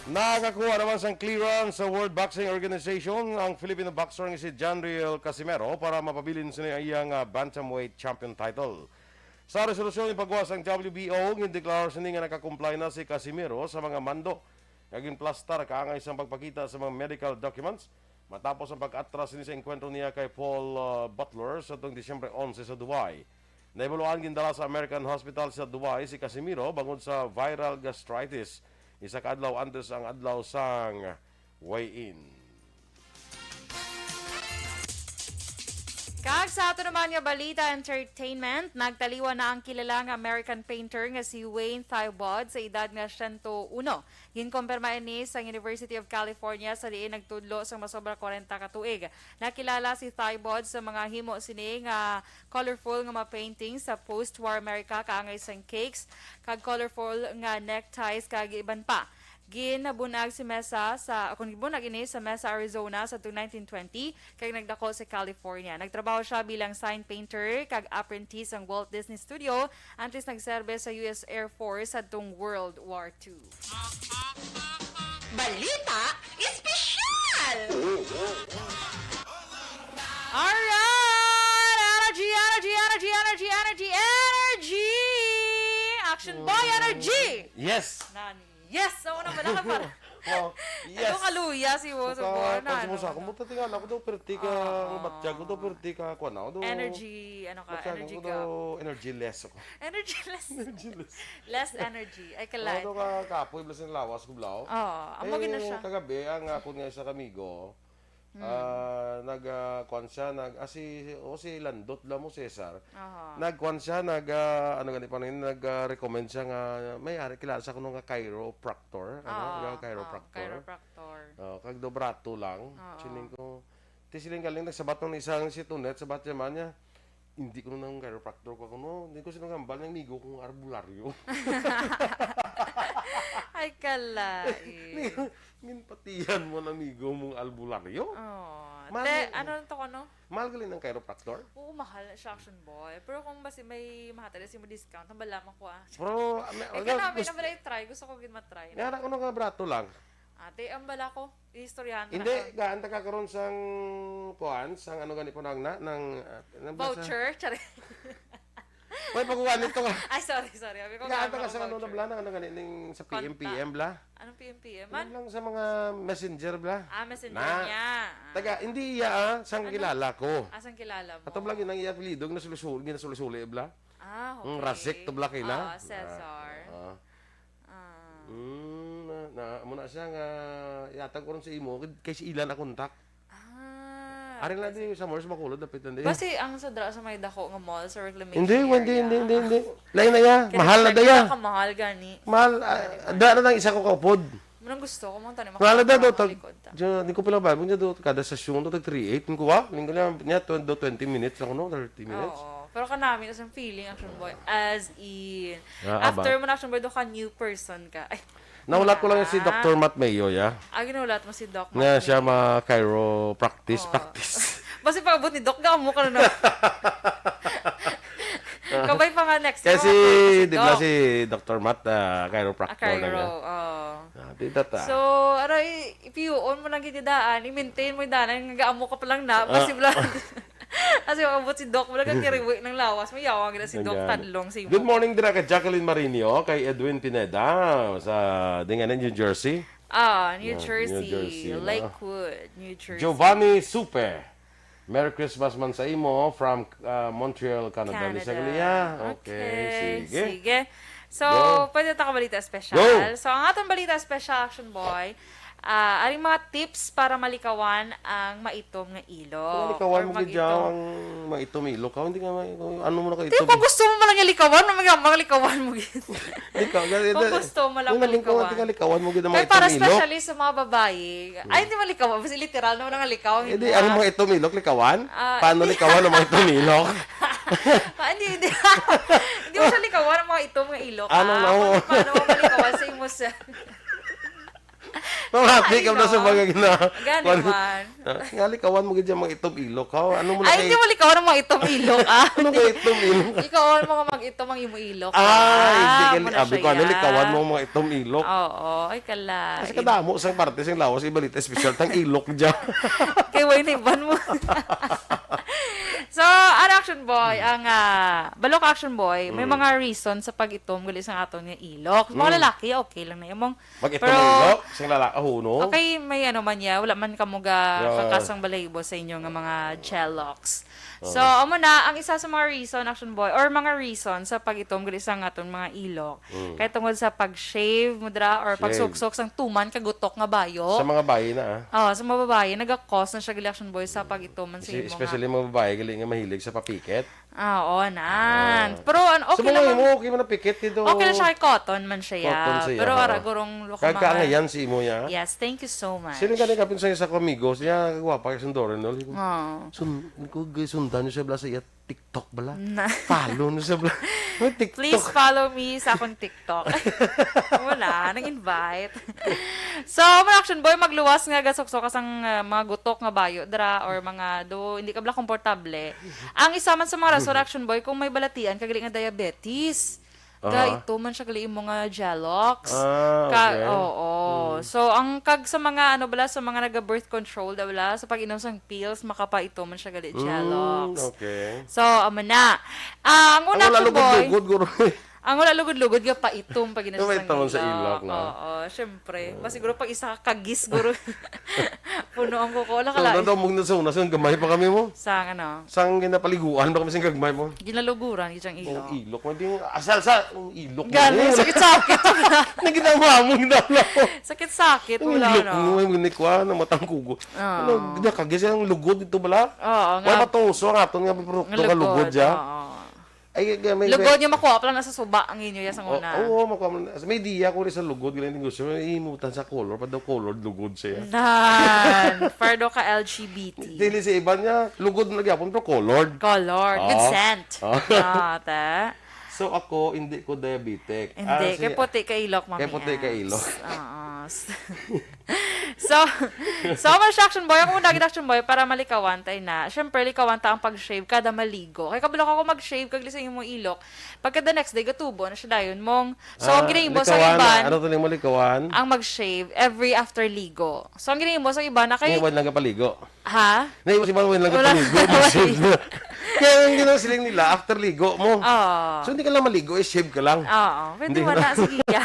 nakakuha naman sang clearance sa World Boxing Organization ang Filipino boxer nga si Janriel Casimero para mapabilin sa iyang, ah, bantamweight champion title. Sa resolusyon nga ipagawa sang W B O, gindeklara sini nga nakakomply na si Casimero sa mga mando nga ginplastar kaangay sang pagpakita sa mga medical documents matapos ang pag-atras sini sa engkwentro niya kay Paul, ah, Butler sa tuong Disyembre onse sa Dubai. Nahibaluan gindala sa American Hospital sa Dubai si Casimiro bangod sa viral gastritis. Isa ka adlaw antes ang adlaw sang weigh-in. Kag sa ato naman nga balita, entertainment, nagtaliwan na ang kilala nga American painter nga si Wayne Thiebaud sa edad nga siyento uno. Ginkumpirma ini sa University of California sa diin nagtudlo sang masobra kwarenta ka tuig. Nakilala si Thiebaud sa mga himo sini nga colorful nga mga paintings sa post-war America, kaangay sang cakes kag colorful nga neckties kag iban pa. Ginbun-ag si Mesa sa, kung ginbun-ag ini sa Mesa, Arizona sa tuig nineteen twenty, kag nagdako sa California. Nagtrabaho siya bilang sign painter kag apprentice sa Walt Disney Studio antes nagserbe sa U S Air Force sadtong World War Two. Balita Espesyal! Alright! Energy, energy, energy, energy, energy, energy! Action boy, energy! Yes! Nani? Yes! Ako na pala ka para. Oh, yes. Ano kaluya si mo sa Suka, buwan na, pag ano, sumusa, ano? Kung buta tingala ko daw, perti ka, Oo. ang batya ko daw, perti ka, kuwan ako daw. Energy, ano ka, Batya ko energy daw, ka. energyless ako. Energyless. Energyless. Less energy. Ay, Ako kalay. daw ka, kapoy, blas ng lawas ko, blaw. Oo, amo gina Eh, siya. kagabi, ang akon nga isa ka amigo, Hmm. ah, nag, ah, kuwan siya, nag, ah, si, o si Landot lang mo, Cesar. Aha. Nagkuwan siya, nag, ah, ano gani pa rin, nag, ah, recommend siya nga, may ari, kilala siya kuno nga chiropractor, ano, Ah, nga ah, chiropractor. chiropractor. Oh, kag do barato lang. Oo. Siling ko, ti siling galing, nagsabat ng isang si Tunet, sabat niya man niya, "Hindi ko nang chiropractor ko, kuno, hindi ko sinugambal ng amigo kong albularyo." Ay, kalay. Ginpatihan mo ang amigo mong albularyo? Oh. Mahal Te, mo- ano to, ano? Mahal galing ng chiropractor? Oo, mahal na siya, action boy. Pero kung basi may mahatag si mo discount, ang bala man ko, ah. Pero, ah, may, Eh, wala, kana, may gusto, nabala i-try. Gusto ko gid matry. May anak ko nga barato lang. Ate, ang bala ko, istoryahan ko Hindi, na ka. gaan ta ka karon sang kuan, sang ano gani po nang na, nang, ah, nang basa? Voucher? Tsari. May pagkuha nito ka. Ay, sorry, sorry. Abi ko Gaan ta ka nga sa ano na voucher. bala, nang ano gani, ning sa P M, Konta. P M bala? Anong P M P M? Ano Man? lang sa mga messenger bala? Ah, messenger Na. niya. Ah. Taga, hindi iya, ah, sang Ano? kilala ko. Ah, sang kilala mo. Ato bala, ginang iya apelyido, ginasulisuli, ginasulisuli bala. Ah, Mm, okay. Rasik to bala kay na. Ah, Cesar. Ah, ah. Ah. Mm, na, na, amo na siya nga, yatag ko ron sa imo, kay si Ilan a kontak. Ah, Ari na kasi di sa Morris Bacolod, dapit na di. Basi ang sa dra sa may dako nga mall sa reclamation Hindi, hindi, area. hindi, hindi, hindi. Lain na ya, Kaya mahal na siya, daya. Pinakamahal gani. Mahal, ah, Very dra na lang isa ko kaupod. Manang gusto ko, mong tanim Mahal na ako da, do, ang tag, likod ta. Diyan, di ko pala ba, mo niya do, kada sesyon do, tag three eight, ko, wa, linggo niya, niya, tw-, do, twenty minutes lang, no, thirty minutes. Oo, pero kanami na sa feeling, action boy, as in, Ah, aba. after mo na, action boy, do ka, new person ka. Ay, Nahulat ko lang si Ah. Doctor Matt Mayo, ya. Ah, ginulat mo si Doc Nga Matt siya Mayo. ma chiropractic, Oo. practice. Basi pag-abot ni Doc, gamo ka na na. Kabay pa nga next Kasi, time, makapag-abot si di ba Doc. si Doctor Matt, ah, chiropractor Ah, na chiro, nga. oo. Ah, di tata. So, aray, ipiyoon mo lang gid daan, i-maintain mo yung daan, nga gaamo ka pa lang na, Ah. basi bla-, Kasi maabot si Doc, wala kang kiriwi ng lawas. Mayawa gina si Doc Ayan. Tadlong sa imo. Good morning dira kay Jacqueline Marinio, kay Edwin Pineda sa dingan New Jersey. Ah, New Yeah, New Jersey, Jersey, no? Lakewood, New Jersey. Giovanni Supe, Merry Christmas man sa imo from, ah, Montreal, Canada. Canada. Ni Saglia. Okay, Okay, sige. sige. So, Go. pwede ta ka balita special. Go. So, ang atong balita special, Action Boy, ah, aring mga tips para malikawan ang maitom nga ilok. Malikawan Or mo gid mag-itom. ang maitom ilok. Ka, hindi ka may, ano mo na ka Di, itom? kung gusto mo man lang yung likawan, mga, mga likawan mo gid. Likaw, gani, Kung gani. gusto mo lang Yung nalingkaw, malikawan. ati ka likawan mo gid ang Kaya maitom para ilok. especially sa mga babae, Hmm. ay, hindi malikawan, basta literal naman ang likawan, Eh, hindi di ba? ang mga itom ilok, likawan? Ah, Paano hindi. likawan ang mga itom ilok? Pa, hindi, hindi. Hindi mo siya likawan ang mga itom nga ilok. Ano, Ah, no? paano, paano mo malikawan sa imo sa Mamati ka Ay, na sa no. mga gina-, Gani kwan-, man. Ah, nga likawan mo gid yung mga itom ilok, ha? Ano mo na Ay, kay hindi mo likawan ang mga itom ilok, ah. Ano kay itom ilok? Ikaw ang mga mag-itom ang imo ilok. Ay, Ah, hindi ka, muna abi siya ko, ano, yan. likawan mo ang mga itom ilok? Oo, ay, kala. Kasi kadamo sa parte sa lawas, ibalita espesyal, tang ilok dyan. Kay Wayne Ivan mo. So, ano, Action Boy, ang, ah, balo ka, Action Boy, may Mm. mga reason sa pag-itom gali sa aton nga ilok. Mga Mm. lalaki, okay lang na imong Mag-itom pero ang ilok? Sing lalaki, oh, no? Okay, may ano man niya, wala man kamo ga Yeah. kakasang balahibo sa inyo nga mga gel locks. So, Oo. amo na, ang isa sa mga reason, Action Boy, or mga reason sa pag-itom gali sa aton mga ilok. Mm. Kay tungod sa pag-shave mo dira or Shave. pagsuksok sang tuman ka gutok nga bayo. Sa mga bayi na, ah. Oh, sa mga babayi, naga-cause na siya gali, Action Boy, sa pag-itom man sa Espe-, imo nga especially mga babayi gali nga mahilig sa papikit. Ah, oo, nan. Ah. Pero, an-, okay Sa mga naman. imo, okay man ang pikit dito. Okay lang siya kay cotton man siya, Cotton ya. siya, Pero oo. ara, gurong lo ka Kag mga kaangayan si imo, ya. Yes, thank you so much. Sino gani kapin sa isa ko amigo, siya gwapa kay Sundoran, no? Ko, Oo. sun-, ko, sundan niyo siya, bla, sa iya TikTok, bala. Na. Follow niyo siya, bla. May TikTok. Please follow me sa akong TikTok. Wala, nang-invite. So, mga Action Boy, magluwas nga gasuksok ka sang, ah, mga gutok nga bayo dra or mga do, hindi ka bala komportable. Ang isa man sa mga rason, Action Boy, kung may balatian ka gali nga diabetes, Aha. ga ito man siya gali imo nga gel locks. Ah, Ka-, okay. oo. Mm. So, ang kag sa mga, ano bala, sa mga naga-birth control, da bala, sa pag-inom sang pills, makapaito man siya gali gel Mm, locks. okay. So, amo na. Ah, ang Ang una, wala Action Boy, lugod-lugod, guro. Ang wala lugod-lugod nga paitom pag Yung sa paitom sa ilok. Ilok, no? Oo, syempre. Mas siguro pag isa ka kagis, guro. Puno ang kuko. Wala ka So, lain. Nadamog na sa una, sa gamay pa kami mo. Sang ano? Sang ginapaliguan ba kami sa gagmay mo? Ginaluguran, isang Ang ilok. ilok. May ding, asal sa, ang ilok mo. Gani, Wala. sakit-sakit. Naginawa mo, ginawa mo. Sakit-sakit, Ang wala ilok na. mo, may ginikwa, na matangkugo. Oo. Ano, ginakagis ang lugod dito bala? Oo, Wala nga. matuso ang aton nga produkto Nga nga lugod, lugod, ya? oo. Ay, ay, may, Lugod may nga makuha pala na sa suba ang inyo, ya, sa O, una. oo, makuha mo na. May diya ko rin sa lugod, ganyan negosyo. May imutan sa color, pa daw colored lugod siya. Nan, para daw ka L G B T. Dili sa iba niya, lugod na gyapon, pero colored. Colored, with Oo. scent. Oo. Ah, ta. So, ako, hindi ko diabetic. Hindi, Ah, kay si puti ka ilok, Kay Mami puti ka Ems. ilok. Oo. So, so, man siya, Action Boy. Ako muna gid, Action Boy, para malikawan tayo na. Siyempre, likawan ta ang pag-shave kada maligo. Kay kabalo ka kung mag-shave, kag sa imong ilok, pagka the next day, gatubo na siya dayon mong. So, ang Ah, ginahimo sa likawan, iban, ano to ning malikawan? Ang mag-shave every after ligo. So, ang ginahimo sa iban na kay Ngayon, wala nang kapaligo. Ha? Nay, si Manuel lang Wala. kapaligo, mag-shave na. Kaya yung ginasiling nila, after ligo mo. Oo. So, hindi ka lang maligo, eh, shave ka lang. Oo. Pwede Hindi mo na. na, sige, ya.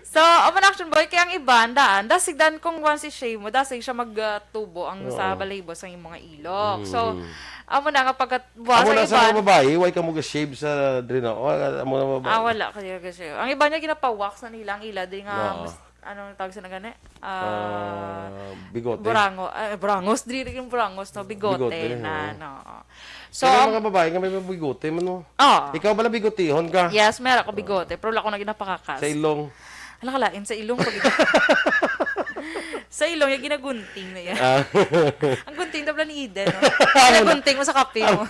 So, amo na, Action Boy, kaya ang iban, daan, dasig dan kung once i-shave mo, dasig siya magtubo ang sa Oo. balahibo sa imong ilok. So, Mm. amo na nga pagkat, buwas Amo ang na sa iban. mga babae, why ka mo ga-shave sa dre na? O, amo na babae. Ah, wala, kaya kasi. Ang iban niya, ginapawax na nila ang ila, dre nga, Oo. mas, anong tawag sa na gani? Ah, Ah, bigote. burango-, ah, burangos, diri yung burangos, no? Bigote Bigote, na, oo. no? So, Pero ang mga babae nga may bigote man, no? Oo. Ikaw bala bigotihon ka? Yes, meron ako bigote, pero wala ko na ginapakakas. Sa ilong? Hala, kalain, sa ilong pag Sa ilong, yung ginagunting na yan. Ah. Ang gunting na pala ni Eden, no? Amo na. Ginagunting mo sa kape mo.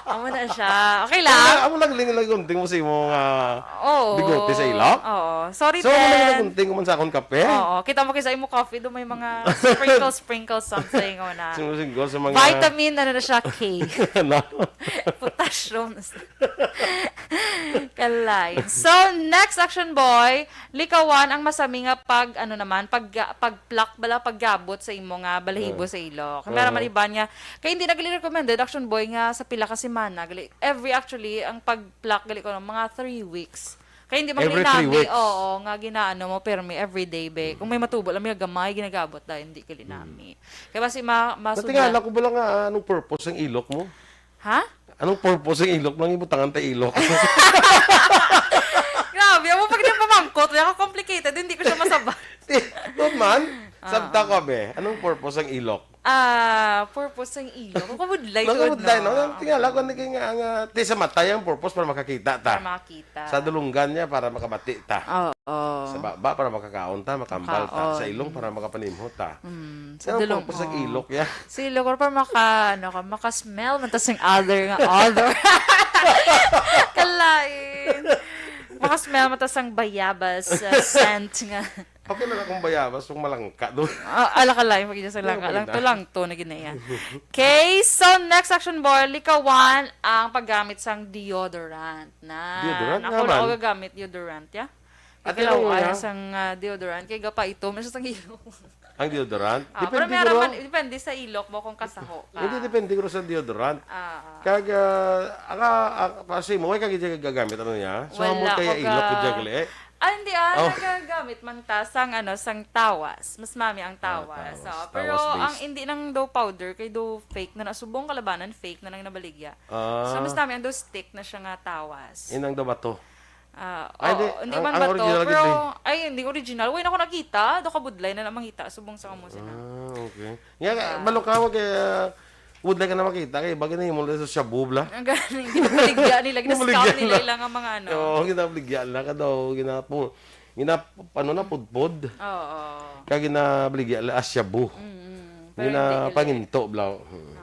Amo na siya. Okay lang. Amo lang, amo lang ling-, gunting mo sa imong, ah, Oo. bigote sa ilok? Oo. Sorry, So, amo lang Ben. ginagunting ko man sa akong kape? Oo. Kita mo kay sa imo coffee, do may mga sprinkle, sprinkle something, o na. Singgo-singgo sa mga Vitamin, ano na siya, K. Ano? Potassium. Kalay. So, next, Action Boy, likawan ang masami nga pag, ano naman, pag, pag-pluck bala, paggabot sa imo nga balahibo Ah. sa ilok. Kaya Ah. naman iba niya, kaya hindi na gali recommended, Action Boy, nga sa pila ka semana, gali, every, actually, ang pag-pluck, gali ko, mga three weeks. Kaya hindi man Every three linami, weeks? oo, nga ginaano mo, pero may everyday, be. Kung may matubo lang, may gamay, ginagabot dahil hindi ka linami. Kaya basi ma-, Pati masudlan. nga, alam ko ba lang nga, ah, anong purpose ng ilok mo? Ha? Anong purpose ng ilok? Nang ibutangan ta ilok. Grabe, amo pag nagpamangkot, kaya ka complicated, hindi ko siya masabat. Di, doon man, Ah. sabta ko, be. Anong purpose ng ilok? Ah, purpose ng ilok? Ang kabudlay Mga tuod, kabudlay, no? no? Tingala ko, hindi nga, nga, ti sa mata, yung purpose para makakita ta. Para makakita. Sa dulunggan niya, para makabati ta. Oo. Sa baba, para makakaon ta, makambal ta. Kaon. Sa ilong, para makapanimho ta. Mm, sa Yan ang dulong-, purpose ng oo. ilok, ya. Sa ilok, para maka-, ano ka, maka-smell man ta sing other nga other. Kalain. Maka-smell man ta sang bayabas, uh, scent nga. Okay na lang kung bayabas, kung malangka doon. Ah, ala ka lang, pag sa Ano langka, ba lang yun, to ah? lang to, na ginaya. Okay, so next, Action Boy, likawan ang paggamit sang deodorant. Na, Deodorant ako naman. na ako gagamit deodorant, ya. Ate, Ikaw, ano ay, nga? sang, ah, deodorant, kay gapa ito, may sa sang ilong. Ang deodorant? Ah, pero depende meron guro. Man, depende sa ilok mo kung kasaho ka. Hindi, depende guro sa deodorant. Ah, ah. Kag, ah, ang, ang, kasi mo, way ka gid gagamit, ano niya? So, hamot Wala kaya ko ilok ko ga- dyan, eh. Ah, hindi, ah, Oh. nagagamit man ta sang, ano, sang tawas. Mas mami ang Ah, tawas. tawas. So, Tawas pero ang based. hindi nang daw powder, kay daw fake na na. Subong kalabanan, fake na nang nabaligya. Ah. So, mas mami ang daw stick na siya nga tawas. Inang daw bato. Ah, Ay, oo, di. hindi Ang, man ang ba to? Original Pero, gid, eh. Ay, hindi original. Way na ko nakita. Do kabudlay na lang mangita. Subong sa kamo sila. Ah, okay. Nga, Ah. Malukawag kay, ah, would like na makita kay bagay na himo sa shabu, bla. Ang galing. Ginabaligya nila. Gina-scout Ginabaligya nila nila. Ilang ang mga ano. Oo, ginabaligya nila ka daw. Ginapu-, gina-, ano na, pudpod. Oo. Kag ginabaligya nila as shabu. Mm, mm. Pero hindi nila. Ginapanginto, bla. Mm. Oo.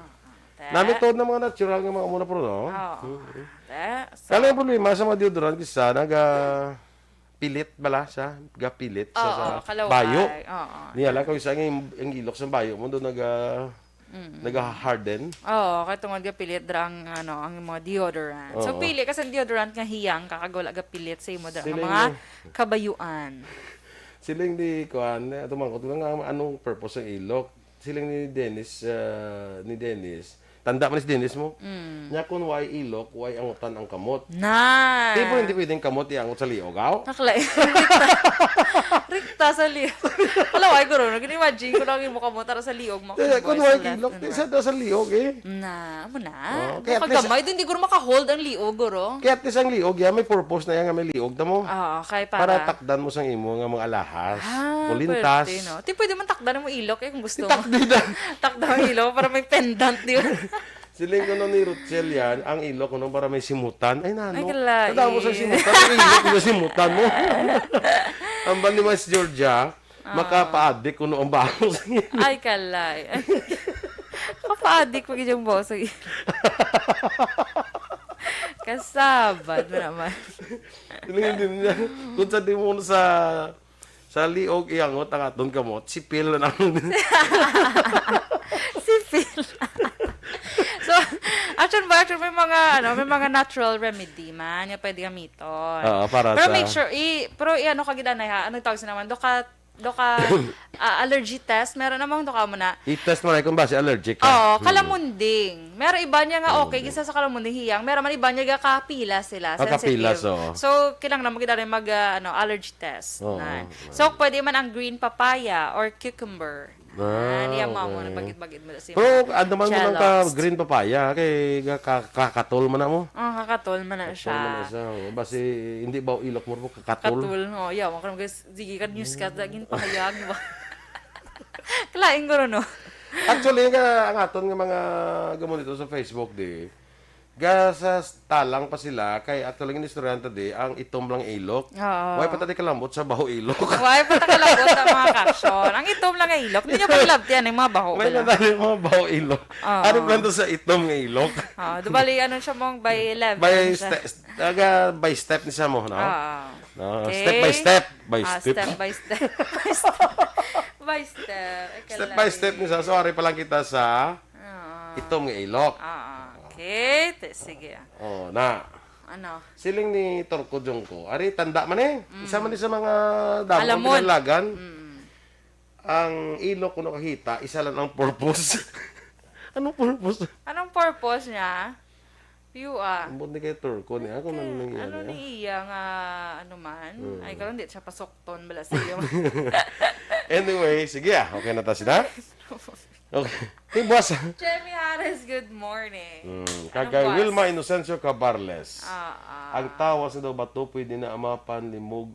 Te. Nami tuod na mga natural nga mga muna, pero, no? Oo. Mm. Te, so Kaya ang problema sa mga deodorant, kisa naga pilit bala siya, gapilit siya Oo, sa kalaway. Bayo. Oo. Niya lang, kung isa nga yung, yung ilok sa bayo mo, doon naga, Mm. naga-harden. Oo, kay tungod gapilit dra ang, ano, ang mga deodorant. So, Oo. Pili ka sa deodorant nga hiyang, kakagwala gapilit sa imo dra ang Siling mga ni kabayuan. Siling ni, kuan, eh, tumangkot ko nga, anong purpose ng ilok? Siling ni Dennis, ah, ni Dennis. Tanda man si Dennis mo. Mm. Nya kung way ilok, way angutan ang kamot. Nan. Di po hindi pwedeng kamot iangot sa liog, aw? Nakla-, rikta. Rikta sa liog. Wala, ay, guro. Nag-imagine ko lang yung mukha mo, tara sa liog mo. Eh, kung way ilok, di sa, sa liog, eh. Na, amo na. Oh, kaya at least, gamay, hindi guro makahold ang liog, guro. Kaya at least ang liog, ya, may purpose na yan nga may liog, tamo. Oo, kay para Para takdan mo sang imo nga mga alahas. Ah, o lintas. Pwerte, no? Ti pwede man takdan mo ilok, eh, kung gusto mo. Itakdi na. Takdan mo ilok para may pendant, di ba? Siling ko no ni Ruchel yan, ang ilok ko no para may simutan. Ay, nano? Ay, kalai. Kada mo sa simutan, ang ilok mo simutan mo. Ang bali ni Mas Georgia, Ah. makapaadik ko no ang bango sa ilok. Ay, kalai. Kapaadik pag yung bango sa ilok. Kasabad mo naman. Siling din niya, kung sa di mo sa Sa liog, iangot ang aton kamot, sipil na lang. Sipil. So, action ba? Action, may mga, ano, may mga natural remedy man nga pwede gamiton. Oo, para Pero sa make sure, i-, pero i-, ano ka gid, anay, ha? Anong tawag sa naman? Do ka, do ka, ah, allergy test? Meron namang do ka mo na. I-test mo na kung ba si allergic ka. Oo, Hmm. kalamunding. Meron iba niya nga okay, Kalamunding. Kisa sa kalamunding hiyang. Meron man iba niya ga kapila sila, Ah, sensitive. Kapilas, oo. So, kailangan na magid mag, ah, ano, allergy test. Oo, Na. oo. So, pwede man ang green papaya or cucumber. Ah, Ah, niya mo, okay. Nabagid-bagid mo sa Pero imo ano man mo lang ka chaloks. Green papaya, kay ka-, ka-, kakatol man na mo. Ah, kakatol man na Kakatol siya. man na siya, oh. Basi, hindi ba ilok mo po kakatol? Katul, oh, yawa ka naman, guys. Sige ka, news ka, daging pahayag mo. Kalain ko ron, no? Actually, nga, ang aton nga mga gamon dito sa Facebook, di, ga sa talang pa sila, kay actually, ang inistoryahan ta di, ang itom lang ilok. Oo. Way pa ta di kalambot sa baho ilok. Way pa ta kalambot ang mga caption. Ang itom lang nga ilok. Hindi nyo pa nilabtian ang mga baho Way pala. pa ta di mga baho ilok. Oo. Ano plan to sa itom nga ilok? Ah, di bali, ano siya mong by eleven By siya. ste-, taga by step ni siya mo, no? Oo. No, Okay. step by step. By Ah, step. step by step. By step. By step. Ay, Step by step ni sa. So, ari pa lang kita sa Oo. itom nga ilok. Oo. Okay. Te-, sige. Oh, na. Ano? Siling ni Torco Jungko. Ari, tanda man eh. Mm. Isa man ni sa mga damo Alamon. Pinalagan. Mm. Ang ilok ko nakakita, isa lang ang purpose. Anong purpose? Anong purpose niya? Piyo, ah. Ambot ni kay Turko ni, ah, kung Okay, ano nangyari, ano ah. ni iya nga, ano man? Mm. Ay, karon di siya pasukton, bala sa iyo. Anyway, sige, ah. Okay na ta sila? Okay. Hey, boss. Jemmy Harris, good morning. Mm, Anong kagay boss? Wilma Inocencio Cabarles. Ah, ah. Ang tawas na daw bato, pwede na amapan, limog.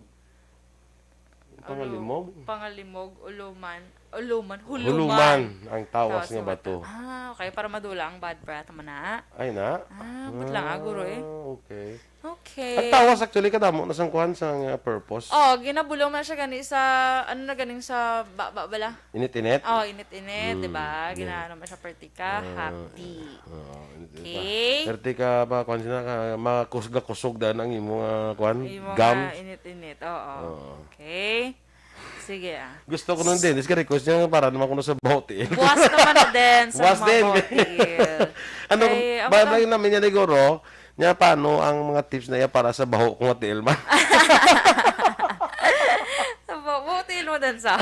Pangalimog? Ulo-, pangalimog, uluman, uluman, huluman. Huluman ang tawas Tawas nga nga bato. bato. Ah, okay. Para madula ang bad breath mo na. Ay, na? Ah, but lang, ah, guro, eh. Ah, okay. Okay. Ang tawas, actually, kadamo na sang kuhan sa nga purpose. Oh, ginabulong na siya gani sa, ano na ganing sa ba, ba, bala? Init-init? Oh, init-init, Mm, di ba? yeah. Ginaano mo siya, perti ka, Ah, happy. Oo, hindi pa. Okay. Perti ka pa, kuwan sila, ka, makus-, gakusog daan ang imo nga, kuwan, Imo gum. nga init-init, oo. Oo. Okay. Sige, ah. Gusto ko nun din, is ka-request niya para naman kuno sa baho tiil. Buwas naman na din sa Buwas mga din. baho tiil. Ano, Kay, ba, amo ba na yung namin niya ni Goro, niya paano ang mga tips na iya para sa baho kung matiil man? Sa baho, baho tiil mo din sa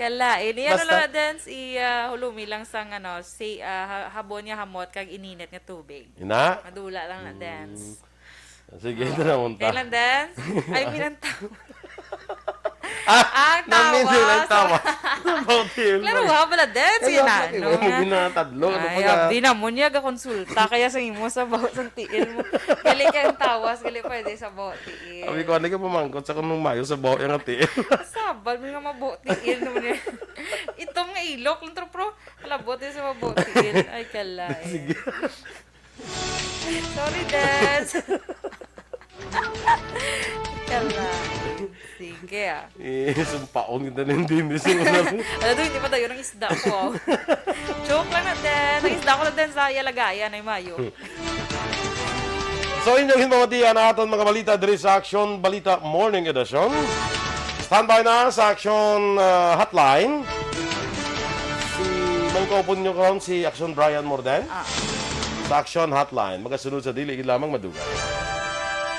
Kalain. Iya na Basta lang na, Dance, i, ah, hulumi lang sang, ano, si, ah, ha-, habon nga hamot kag ininit nga tubig. Ina? Madula lang na, Dance. Sige, ito na unta. Kailan, Dance? Ay, pinanta. Ah, ang namin sila tawas. Tawas. Bauti yun. Klaro, ha, pala, Dance, Ay, yun na, bakit? No? Huwag mo ginatadlo. Ano Ay, pa nga? Abdi na mo niya, gakonsulta. Kaya sa imo, sa bauti, sa tiil mo. Gali kay ang tawas, gali pwede sa bauti. Abi ko, ano ka pamangkot sa kung mayo sa baho yang ati? Sabal mo nga mabuo tiil naman eh. Itom nga ilok lang, pero pro, kalabot din sa mabuo tiil. Ay, kalay. Sige. Sorry, Dance. Kalay. Sige, ah. Eh, sumpaon kita ng dinis. Ano to, hindi pa tayo ng isda ko. Joke lang na, Dance. Ang isda ko na, Dance, sa Yalagayan ay mayo. So, inyong hinmawatian ang aton mga balita diri sa Aksyon Balita Morning Edition. Standby na sa Aksyon, ah, Hotline si, mangkaupon nyo karon si Aksyon Brian Morden. Ah. Sa Aksyon Hotline, magasunod sa dili gid lamang madugay.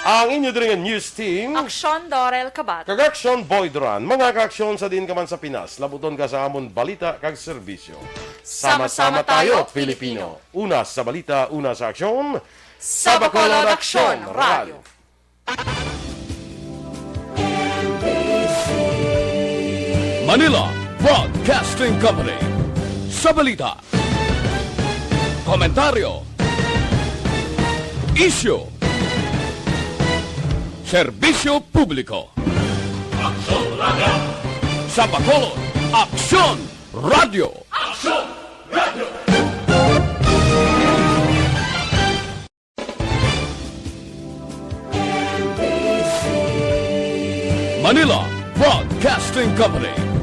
Ang inyo diri nga news team, Aksyon Dorel Kabat. Kag Aksyon Boy Duran. Mga kaaksyon sa diin ka man sa Pinas, labuton ka sa amon balita kag serbisyo. Sama-sama tayo, Pilipino. Una sa balita, una sa aksyon. Sa Bacolod Aksyon Radio. Manila Broadcasting Company. Sa balita, komentaryo, isyu, serbisyo publiko. Aksyon Radio. Sa Bacolod, Aksyon Radio. Aksyon Radio. Manila Broadcasting Company.